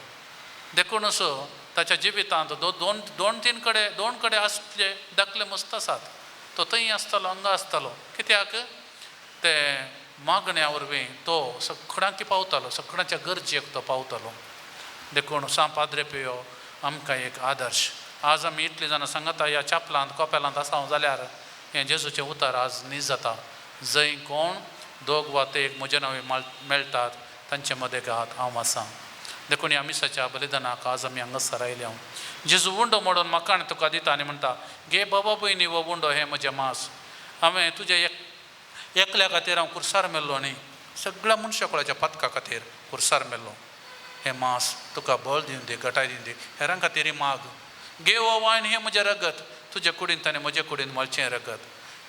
देखून असो ताच्या जिवितांत दोन दोन तीन कडेन दोन कडेन आसले दाखले मस्त आसात. तो थंय आसतालो, हांगा आसतालो, कित्याक ते मागण्या वरवीं तो सगळ्यांक पावतालो, सगळ्यांच्या गरजेक तो पावतालो. देखून सांव पाद्रे पियो आमकां एक आदर्श. आज आमी इतलीं जाणां सांगता ह्या चापलांत कोपेलांत आसा जाल्यार हें जेजूचें उतर आज नीज जाता. जंय कोण दोग वा ते एक म्हज्या नांवे मेळटात तांचे मदें गात हांव आसा. देखून ह्या मिसाच्या बलिदानाक आज आमी हांगासर आयले. हांव जेजू उंडो मोडून म्हाका आनी तुका दिता आनी म्हणटा, गे बाबा भयणी हो उंडो हें म्हजें मांस, हांवें तुज्या एकल्या खातीर हांव कुर्सार मेल्लो न्ही, सगळ्या मनशा कुळाच्या पातका खातीर कुर्सार मेल्लो. हें मांस तुका बळ दिवन दी, गटाय दिवन दी, हेरां खातीर माग. गे हो वायन हें म्हजें रगत, तुजे कुडींत आनी म्हजे कुडींत मळचें रगत.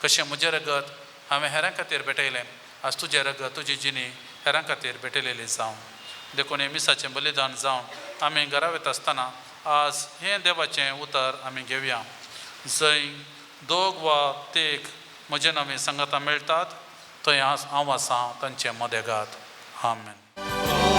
कशें म्हजें रगत हांवें हेरां खातीर भेटयलें, आज तुजें रगत तुजी जिणी हेरां खातीर भेटयलेली जावं. देखून हें मिसाचें बलिदान जावन आमी घरा वता आसतना आज हें देवाचें उतर आमी घेवया. जंय दोग वा तेग म्हजे नांवे सांगाता मेळटात थंय आज हांव आसा तांचे मदेगात. आमेन. Amen.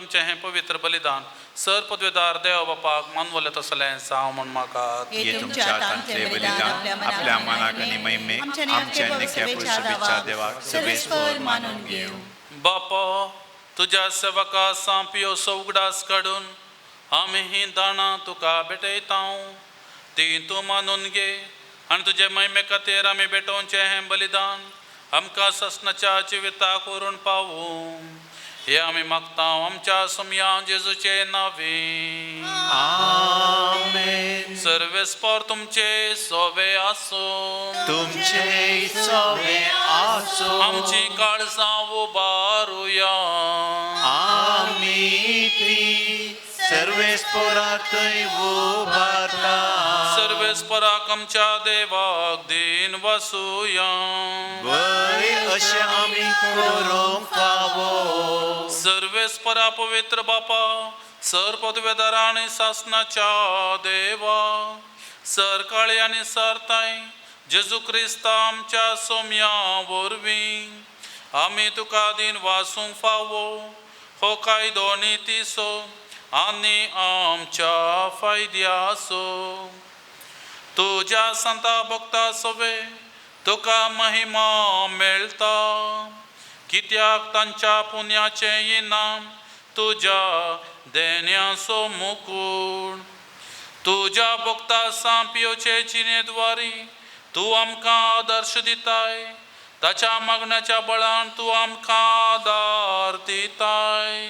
तुमचें हें पवित्र बलिदान सर पदवेदार देव बापाक मानवलें तसलें जावं म्हूण म्हाका हे तुमच्या हातांतले बलिदान आपल्या मनाक आनी महिमेक आमच्या निक्या शुभेच्छा देवाक सवेस्पर मानून घेवं. बापा तुज्या सेवका सांपियोसो उगडास काडून आमी ही दाणां तुका भेटयता ती तूं मानून घे आनी तुजे महिमे खातीर आमी भेटोवचें हें बलिदान आमकां ससनाच्या जिविताक व्हरून पावूं हें आमी मागता आमच्या सोमया जेजूचे नांवे. आमेन. सर्वेस्पर तुमचे सोवे आसूं. तुमचे सवे आसो. आमची काळजां उबारुया. आमी ती सर्वेस्परातय उबारता. सर्वेस्पराक आमच्या देवाक दीन वसुया. वय अशें आमी करूंक फावो. सर्वेस्परा पवित्र बापा सर पदवेदारा आनी सासनाच्या देवा सर काळे आनी सरताय जेजू क्रिस्ता आमच्या सोम्या वरवीं आमी तुका दीन वासूंक फावो हो कायदो नितीचो आनी आमच्या फायद्याचो. तुज्या संता भक्ता सवे तुका महिमा मेळटा कित्याक तांच्या पुण्याचें इनाम तुज्या देण्याचो मुकूट. तुज्या भक्ता सांपियोचे जिणेद्वारी तूं आमकां आदर्श दिताय ताच्या मागण्याच्या बळान तूं आमकां आदार दिताय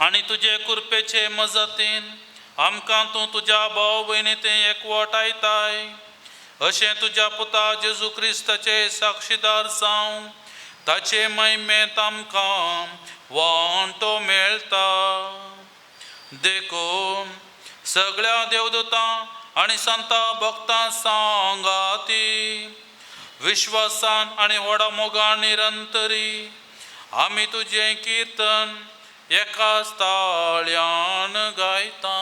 आनी तुजे कृपेचे मजतीन आमकां तूं तुज्या भाव भयणी तें एकवटायताय अशें तुज्या पुता जेजू क्रिस्ताचे साक्षीदार जावं ताचे महिमेंत आमकां वांटो मेळटा. देखून सगळ्या देवदूतां आनी संता भक्तां सांगाती विश्वासान आनी व्हडा मोगान निरंतरी आमी तुजें किर्तन एकाच ताळ्यान गायता.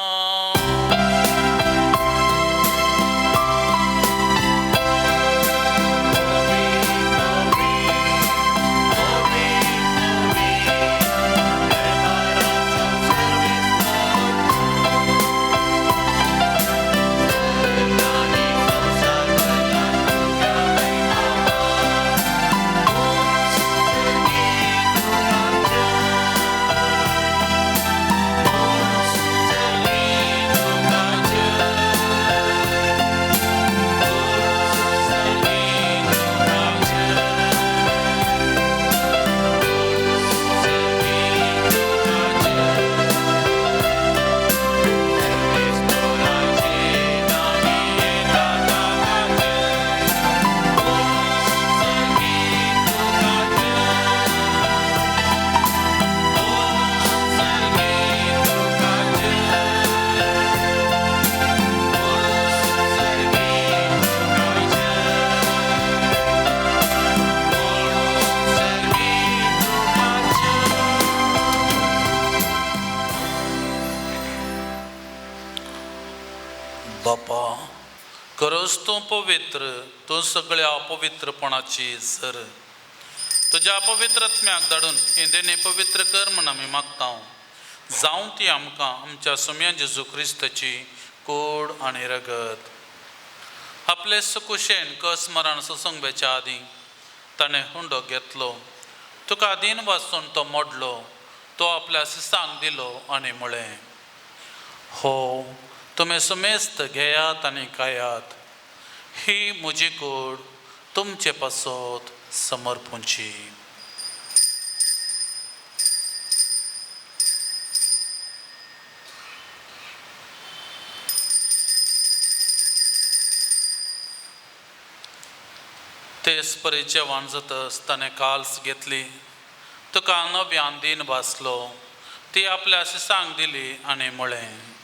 बापा खरोच तूं पवित्र तूं सगळ्या पवित्रपणाची सर तुज्या पवित्रत्म्याक धाडून हें देणें पवित्र कर म्हूण आमी मागता जावं ती आमकां आमच्या सोम्या जेजू क्रिस्ताची कोड आनी रगत. आपले सुकुशेन कस मरण सोसूंक आदीं ताणें हुंडो घेतलो तुका दीन वाचून तो मोडलो तो आपल्या सिसांक दिलो आनी म्हळें हो तुमी सुमेस्त घेयात आनी खायात ही म्हजी कूड तुमचे पासत समर्पूंची. तेच परी जेवण जातच ताणें काल्स घेतली तुका नव्यान दीन भासलो ती आपल्या सिसांक दिली आनी म्हळें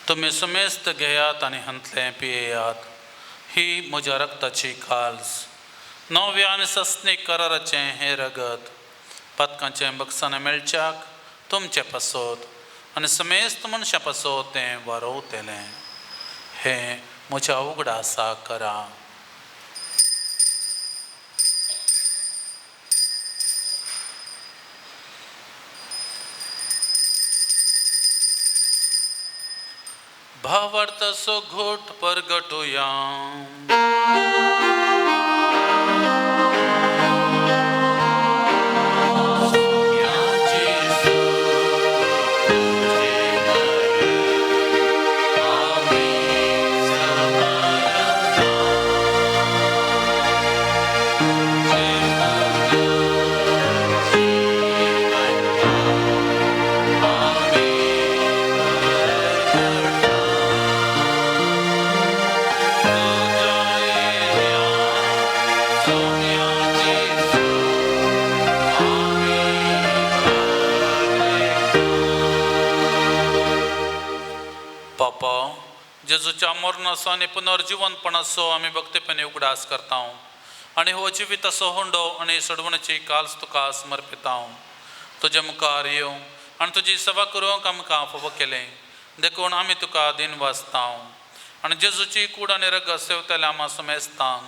तुमी सुमेस्त घेयात आनी हांतलें पियेयात ही म्हज्या रक्ताची काल्स नव्या आनी सस्नीक कराराचें हें रगत पातकांचें बक्षां मेळच्याक तुमचें पासत आनी समेस्त मनशां पासत तें वारोवतलें हें म्हज्या उगडासा करा. भावार्थाचो घोट परगटुया. बापा, जेजूच्या मरणाचो आनी पुनर्जिवनपणाचो आमी भक्तीपणी उगडास करता आनी हो जिविताचो हुंडो आनी सोडवण्याची काल्स तुका समर्पिता. तुजे मुखार येवं आनी तुजी सेवा करूंक आमकां फावो केलें देखून आमी तुका दिन वाचता आनी जेजूची कूड आनी रगत सेवतल्या आमा समेस्तांक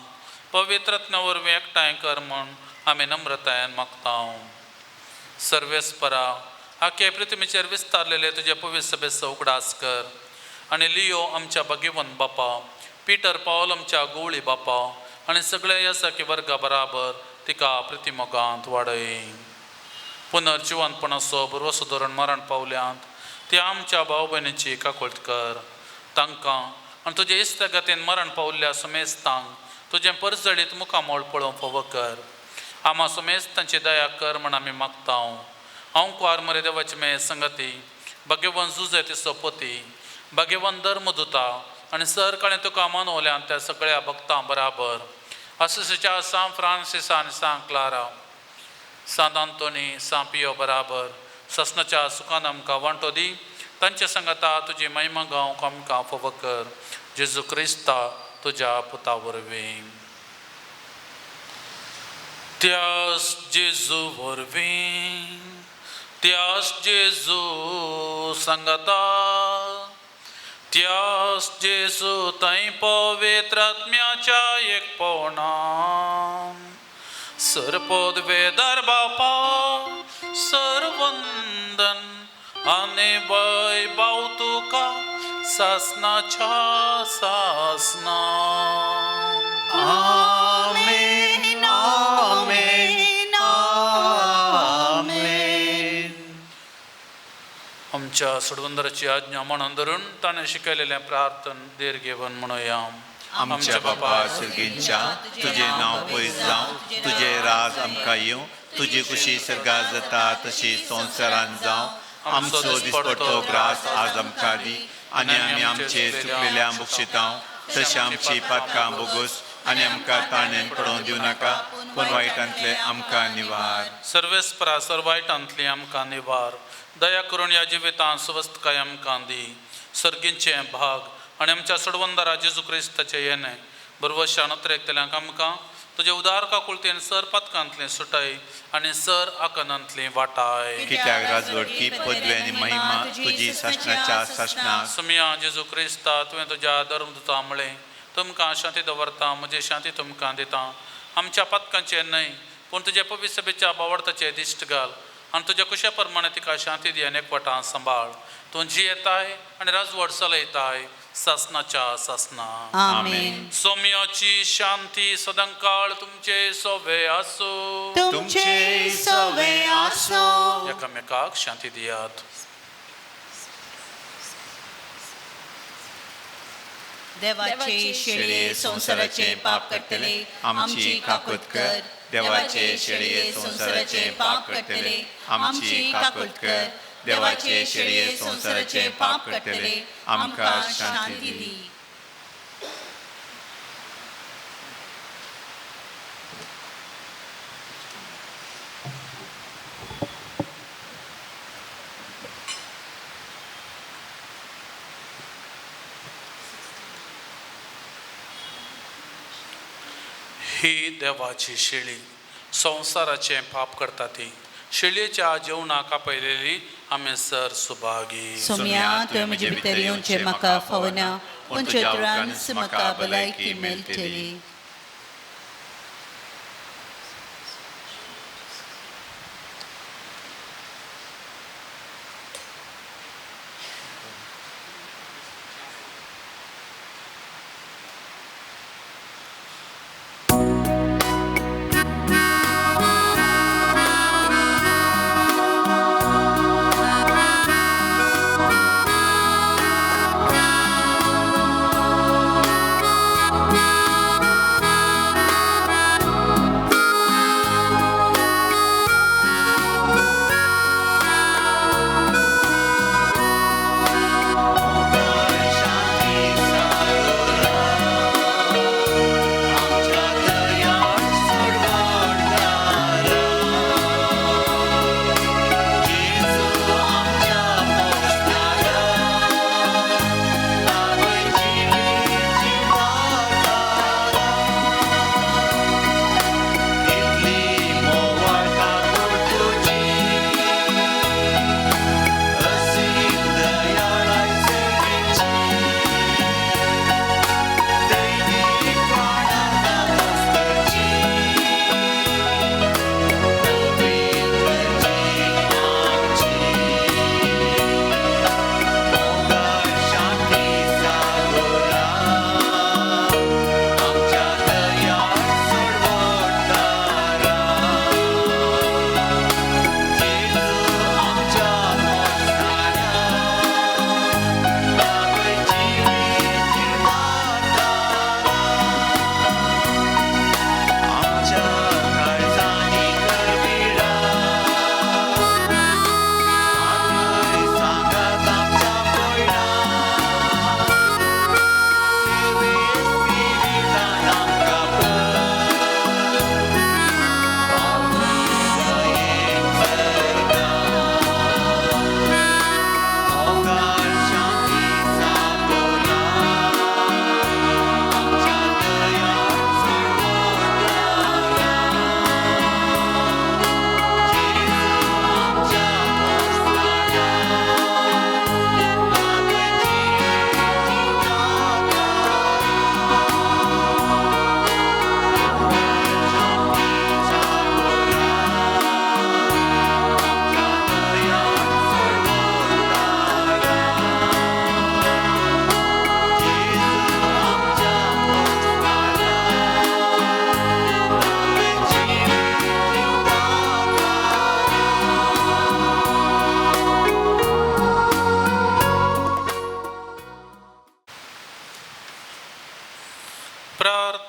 पवित्रत्न वरवीं एकठांय कर म्हूण आमी नम्रतायेन मागता. सर्वेस्परा, आखे पृथ्वीचेर विस्तारलेले तुजे पवित्र सभेचो उगडास कर आनी लियो आमच्या भगिवन बापा, पीटर पावल आमच्या गोवळी बापा आनी सगळ्या येसाकी वर्गा बराबर तिका प्रतिमोगांत वाडय. पुनर्जिवनपणाचो बरोसो धोरण मरण पावल्यांत ती आमच्या भाव भयणीची काकुळट कर. तांकां आनी तुजे इश्टागतीन मरण पावल्ल्या समेस्तांक तुजें परजळीत मुखामोळ पळोवंक फावो कर. आमा समेस्तांची दया कर म्हण आमी मागता. हांव कुवार मरे देवाची मे संगती भगवान जुजे तिचो पोती भगवान धर्मदुता आनी सर काळें तुका मानवल्यान त्या सगळ्या भक्तां बराबर आसिसीच्या सांत फ्रांसिसा आनी सांत क्लारा, सांत आंतोनी, सांत पियो बराबर ससनाच्या सुखान आमकां वांटो दी. तांच्या संगता तुजी महिमा गावंक आमकां फावो कर. जेजू क्रिस्ता तुज्या पुता वरवीं. त्यास जेजू वरवीं, त्यास जेजू संगता, त्यास जेजू थंय पवित्र आत्म्याच्या एकपणान सरपदवेदार बापा सरवंदन आनी वैभव तुका सासनाच्या सासना. आमेन, आमेन, आमेन. आमच्या सोडवंदराची आज्ञा म्हणून धरून ताणें शिकयलेलें प्रार्थन देर घेवन म्हणुया. आमच्या बापा सर्गींच्या, तुजें नांव पयस जावं, तुजें राज आमकां येवं, तुजी खुशी सर्गात जाता तशी संवसारांत जावं. आमचो दिसपडतो ग्रास आज आमकां दी आनी आमी आमचे चुकलेल्या बक्षितां तशें आमची पातकां बोगोस आनी आमकां ताणें पडोवन दिवं नाका, पूण वायटांतले आमकां निवार. सर्वेस्परा सर वायटांतली आमकां निवार. दया करून ह्या जिवितांत स्वस्थकाय आमकां दी. सर्गींचे भाग आनी आमच्या सोडवंदारा जेजू क्रिस्ताचें येणें बरवशा नत्रेकतल्यांक आमकां तुजे उदार काकुळतेन सर पातकांतलें सुटाय आनी सर आकनांतलें वाटाय. कित्याक राजवटकी पदवी आनी महिमा तुजी सासणाच्या सासणाक. सुमिया जेजू क्रिस्ता, तुवें तुज्या धर्मदुता म्हळें, तुमकां शांती दवरता, म्हजी शांती तुमकां दिता. आमच्या पातकांचें न्हय पूण तुज्या पवित्र सभेच्या बावडताचें दिश्ट घाल आनी तुज्या कुशा प्रमाणे तिका शांती दी आनी एकवटान सांबाळ. तूं जियेताय आनी राजवट चलयताय सासनाच्या सासना. आमेन. सोम्याची शांती सदांकाळ तुमचे सोवे आसूं. तुमचे सवे आसो. एकामेकाक शांती दियात. देवाचे शेळये संवसाराचे पाप करतले आमची काकूत कर. देवाचे शेळये संवसाराचे पाप करतले आमची काकूत कर. देवाचे शेळये संवसाराचे पाप करतले आमकां शांती दी. ही देवाची शेळी संवसाराचें पाप करता ती शेळयेच्या जेवणाक आपयलेली आमी सर सुभागी. सोम्या, तुवें म्हजे भितर येवचें म्हाका फावना, पूण चतुरांस म्हाका भलायकी मेळटली.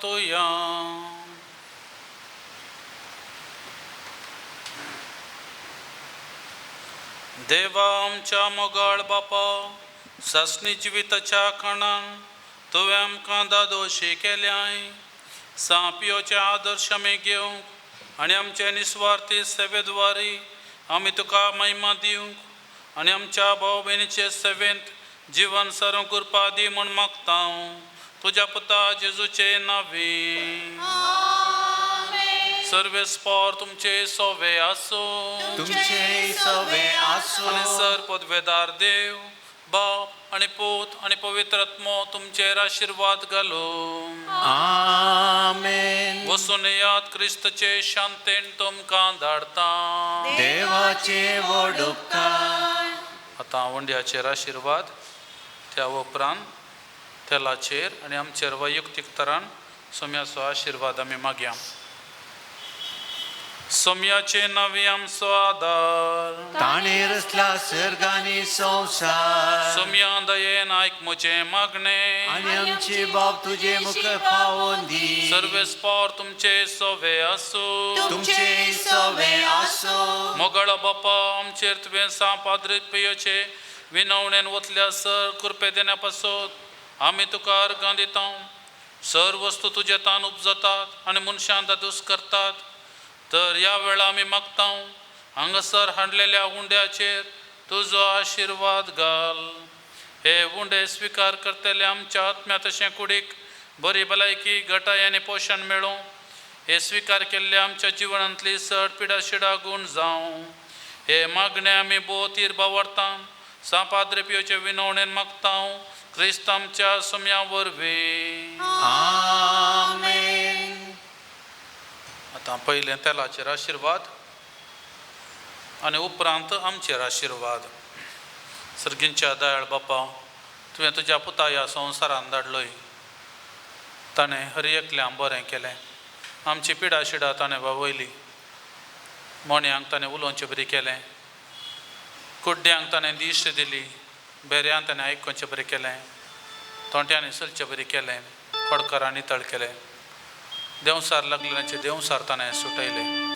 प्रार्थुया. देवा आमच्या मोगाळ बापा, सासणी जिविताच्या खाणान तुवें आमकां दादोशी केल्याय. सांपियोचे आदर्श आमी घेवंक आनी आमचे निस्वार्थी सेवेद्वारी आमी तुका महिमा दिवंक आनी आमच्या भाव भयणीचे सेवेंत जिवन सारूंक कृपा दी म्हूण मागता तुज्या पुता जेजूचे नांवे. सर्वेस्पोर तुमचे सोवे आसूं. तुमचे सवे आसूं. आनी सर पदवेदार देव बाप आनी पूत आनी पवित्र आत्मो तुमचेर आशिर्वाद घालूं. आमेन. वसून याद क्रिस्तचे शांतेन तुमकां धाडता. देवाचे व्हड उपकार. आतां वंड्याचेर आशिर्वाद, त्या उपरांत तेलाचेर आनी आमचेर वैयक्तीक तरान सोम्याचो आशिर्वाद आमी मागया. सोम्याचे नांवे आमचो आदार. ताणें रचला सर्ग आनी संवसार. सोम्या दयेन आयक म्हजें मागणें. आनी आमचे बाप तुजे मुखार पावोवन दी. सर्वेस्पोर तुमचे सोवे आसूं. तुमचे सवे आसूं. मोगाळ बापा, आमचेर तुवें सांव पाद्री पियोचे विनवणेन वतल्या सर कृपे देण्या पासत आमी तुका अर्गां दिता. सर वस्तू तुजे तान उपजतात आनी मनशां दादूस करतात. तर ह्या वेळा आमी मागता हांगासर हाडलेल्या उंड्याचेर तुजो आशिर्वाद घाल. हे उंडे स्विकार करतले आमच्या आत्म्या तशें कुडीक बरी भलायकी घटाय आनी पोशण मेळूं. हे स्विकार केल्ले आमच्या जिवनांतली सड पिडा शिडा गूण जावं. हे मागणे आमी भोव बावडता सांव पाद्रे पियोचे विनवणेन मागता क्रिस्त आमच्या सोम्या वरवीं. आमेन. आतां पयलें तेलाचेर आशिर्वाद आनी उपरांत आमचेर आशिर्वाद. सर्गींच्या दयाळ बापा, तुवें तुज्या पुता ह्या संवसारान धाडलोय. ताणें हर एकल्यान बरें केलें. आमची पिडा शिडा ताणें वावयली. मोण्यांक ताणें उलोवचें बरें केलें. कुड्ड्यांक ताणें दिश्ट दिली. बेऱ्यान ताणें आयकुचें बरें केलें. तोंट्यांनी चलचें बरें केलें. खोडकारांनी नितळ केलें. देंवसार लागलेल्यांचे देंवसार ताणें सुटयले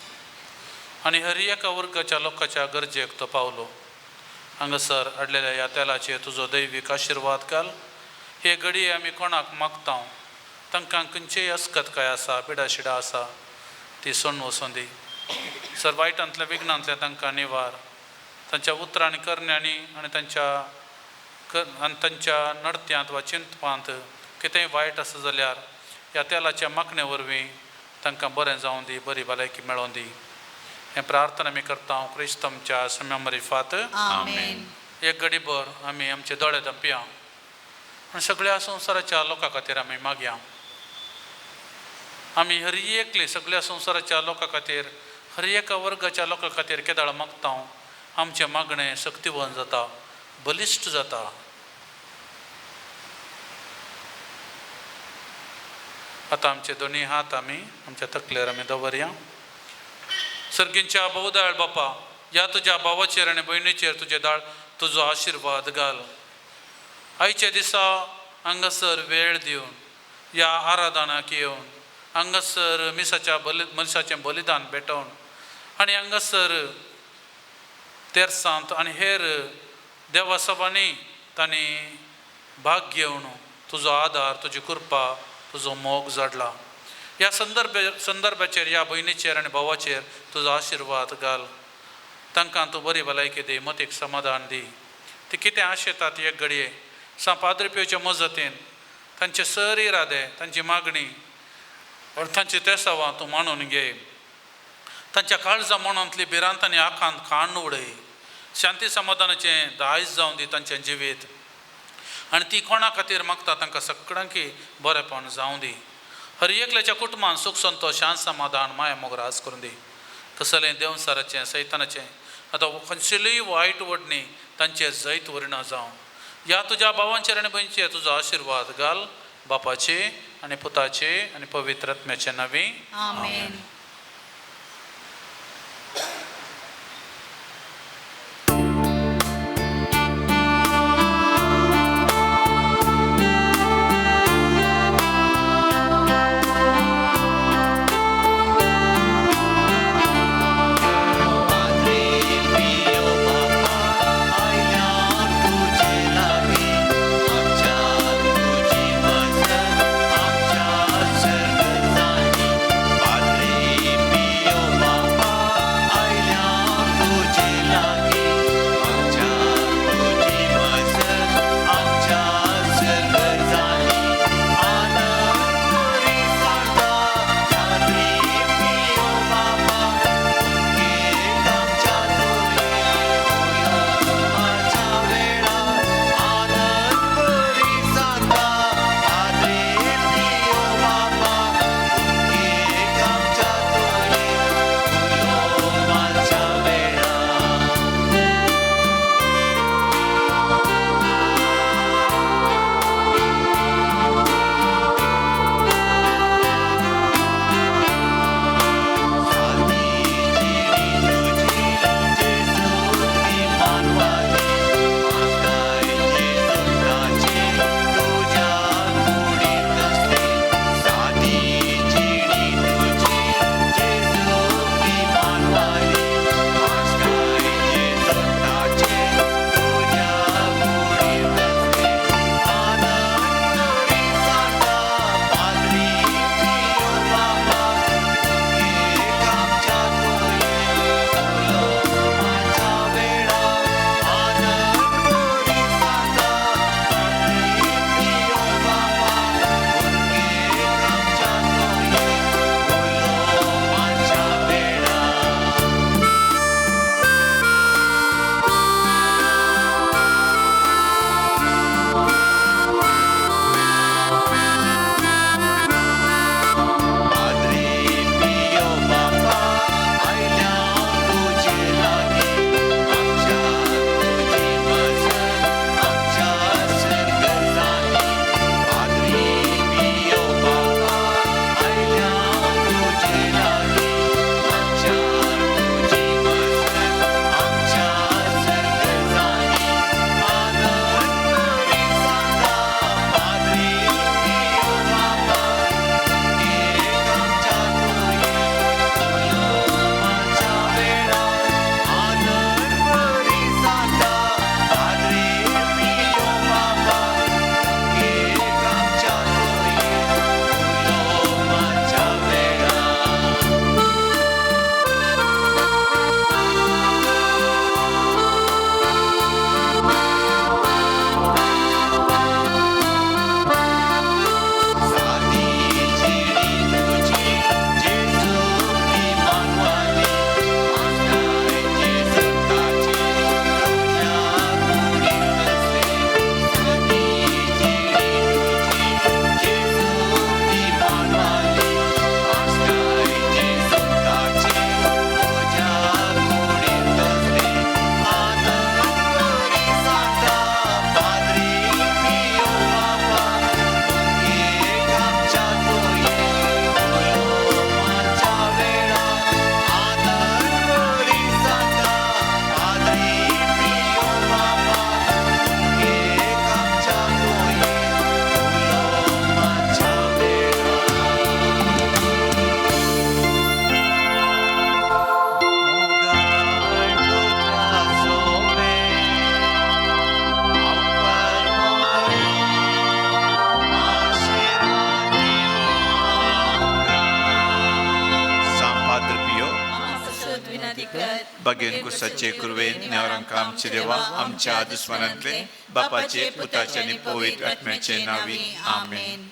आनी हर एका वर्गाच्या लोकांच्या गरजेक तो पावलो. हांगासर हाडलेल्या ह्या तेलाचेर तुजो दैवीक आशिर्वाद घाल. हे घडये आमी कोणाक मागता तांकां खंयचीय अस्कतकाय आसा, पिडाशिडा आसा, ती सोडून वचूं दी. सर वायटांतल्या विघ्नांतल्या तांकां निवार. तांच्या उतरांनी करण्यांनी आनी तांच्या नडत्यांत वा चिंतपांत कितेंय वायट आसा जाल्यार ह्या तेलाच्या मागणे वरवीं तांकां बरें जावं दी, बरी भलायकी मेळों दी. हें प्रार्थना आमी करता क्रिस्त आमच्या सम्या मरिफात. आमेन. एक घडीभर आमी आमचे दोळे धांपया आनी सगळ्या संवसाराच्या लोकां खातीर आमी मागया. आमी हर एकले सगळ्या संवसाराच्या लोकां खातीर, हर एका वर्गाच्या लोकां खातीर केदाळ मागता आमचें मागणें शक्तिवन जाता, बलिश्ट जाता. आतां आमचे दोनी हात आमी आमच्या तकलेर आमी दवरया. सर्गींच्या बहुदयाळ बापा, ह्या तुज्या भावाचेर आनी भयणीचेर तुजे दाळ तुजो आशिर्वाद घाल. आयच्या दिसा हांगासर वेळ दिवन ह्या आराधनाक येवन हांगासर मिसाच्या बलि मनशाचें बलिदान भेटोवन आनी हांगासर तेरसांत आनी हेर देवासभांनी तांणी भाग घेवन तुजो आदार, तुजी कृपा, तुजो मोग जाडला. ह्या संदर्भाचेर ह्या भयणीचेर आनी भावाचेर तुजो आशिर्वाद घाल. तांकां तूं बरी भलायकी दी, मतीक समाधान दी. ती कितें आशेतात एक घडये सांव पाद्री पियोचे मजतीन तांचे सर इरादे, तांची मागणी आनी तांची तेसावां तूं मानून घे. तांच्या काळजा मनांतली भिरांत आनी आखांत खाण उडय. शांती समाधानाचें दायज जावन दी तांचें जिवीत आनी ती कोणा खातीर मागता तांकां सगळ्यांकी बरेपण जावं दी. हर एकल्याच्या कुटुंबान सूख संतोश, शांत समाधान, माया मोग राज करून दी. कसलें देंवसाराचें, सैतानाचें आतां खंयचेलीय वायट वडणी तांचेर जैत वरिणा जावं. ह्या तुज्या भावांचेर आनी भयणीचेर तुजो आशिर्वाद घाल. बापाचे आनी पुताचे आनी पवित्र आत्म्याचे नांवी. आमेन. कर. बागेन कुसाचे कुरवेन नेवरांका आमचे देवा, आमच्या दुस्मानांतले, बापाचे, पुताचे आनी पवित्र आत्म्याचे नांवी, आमेन.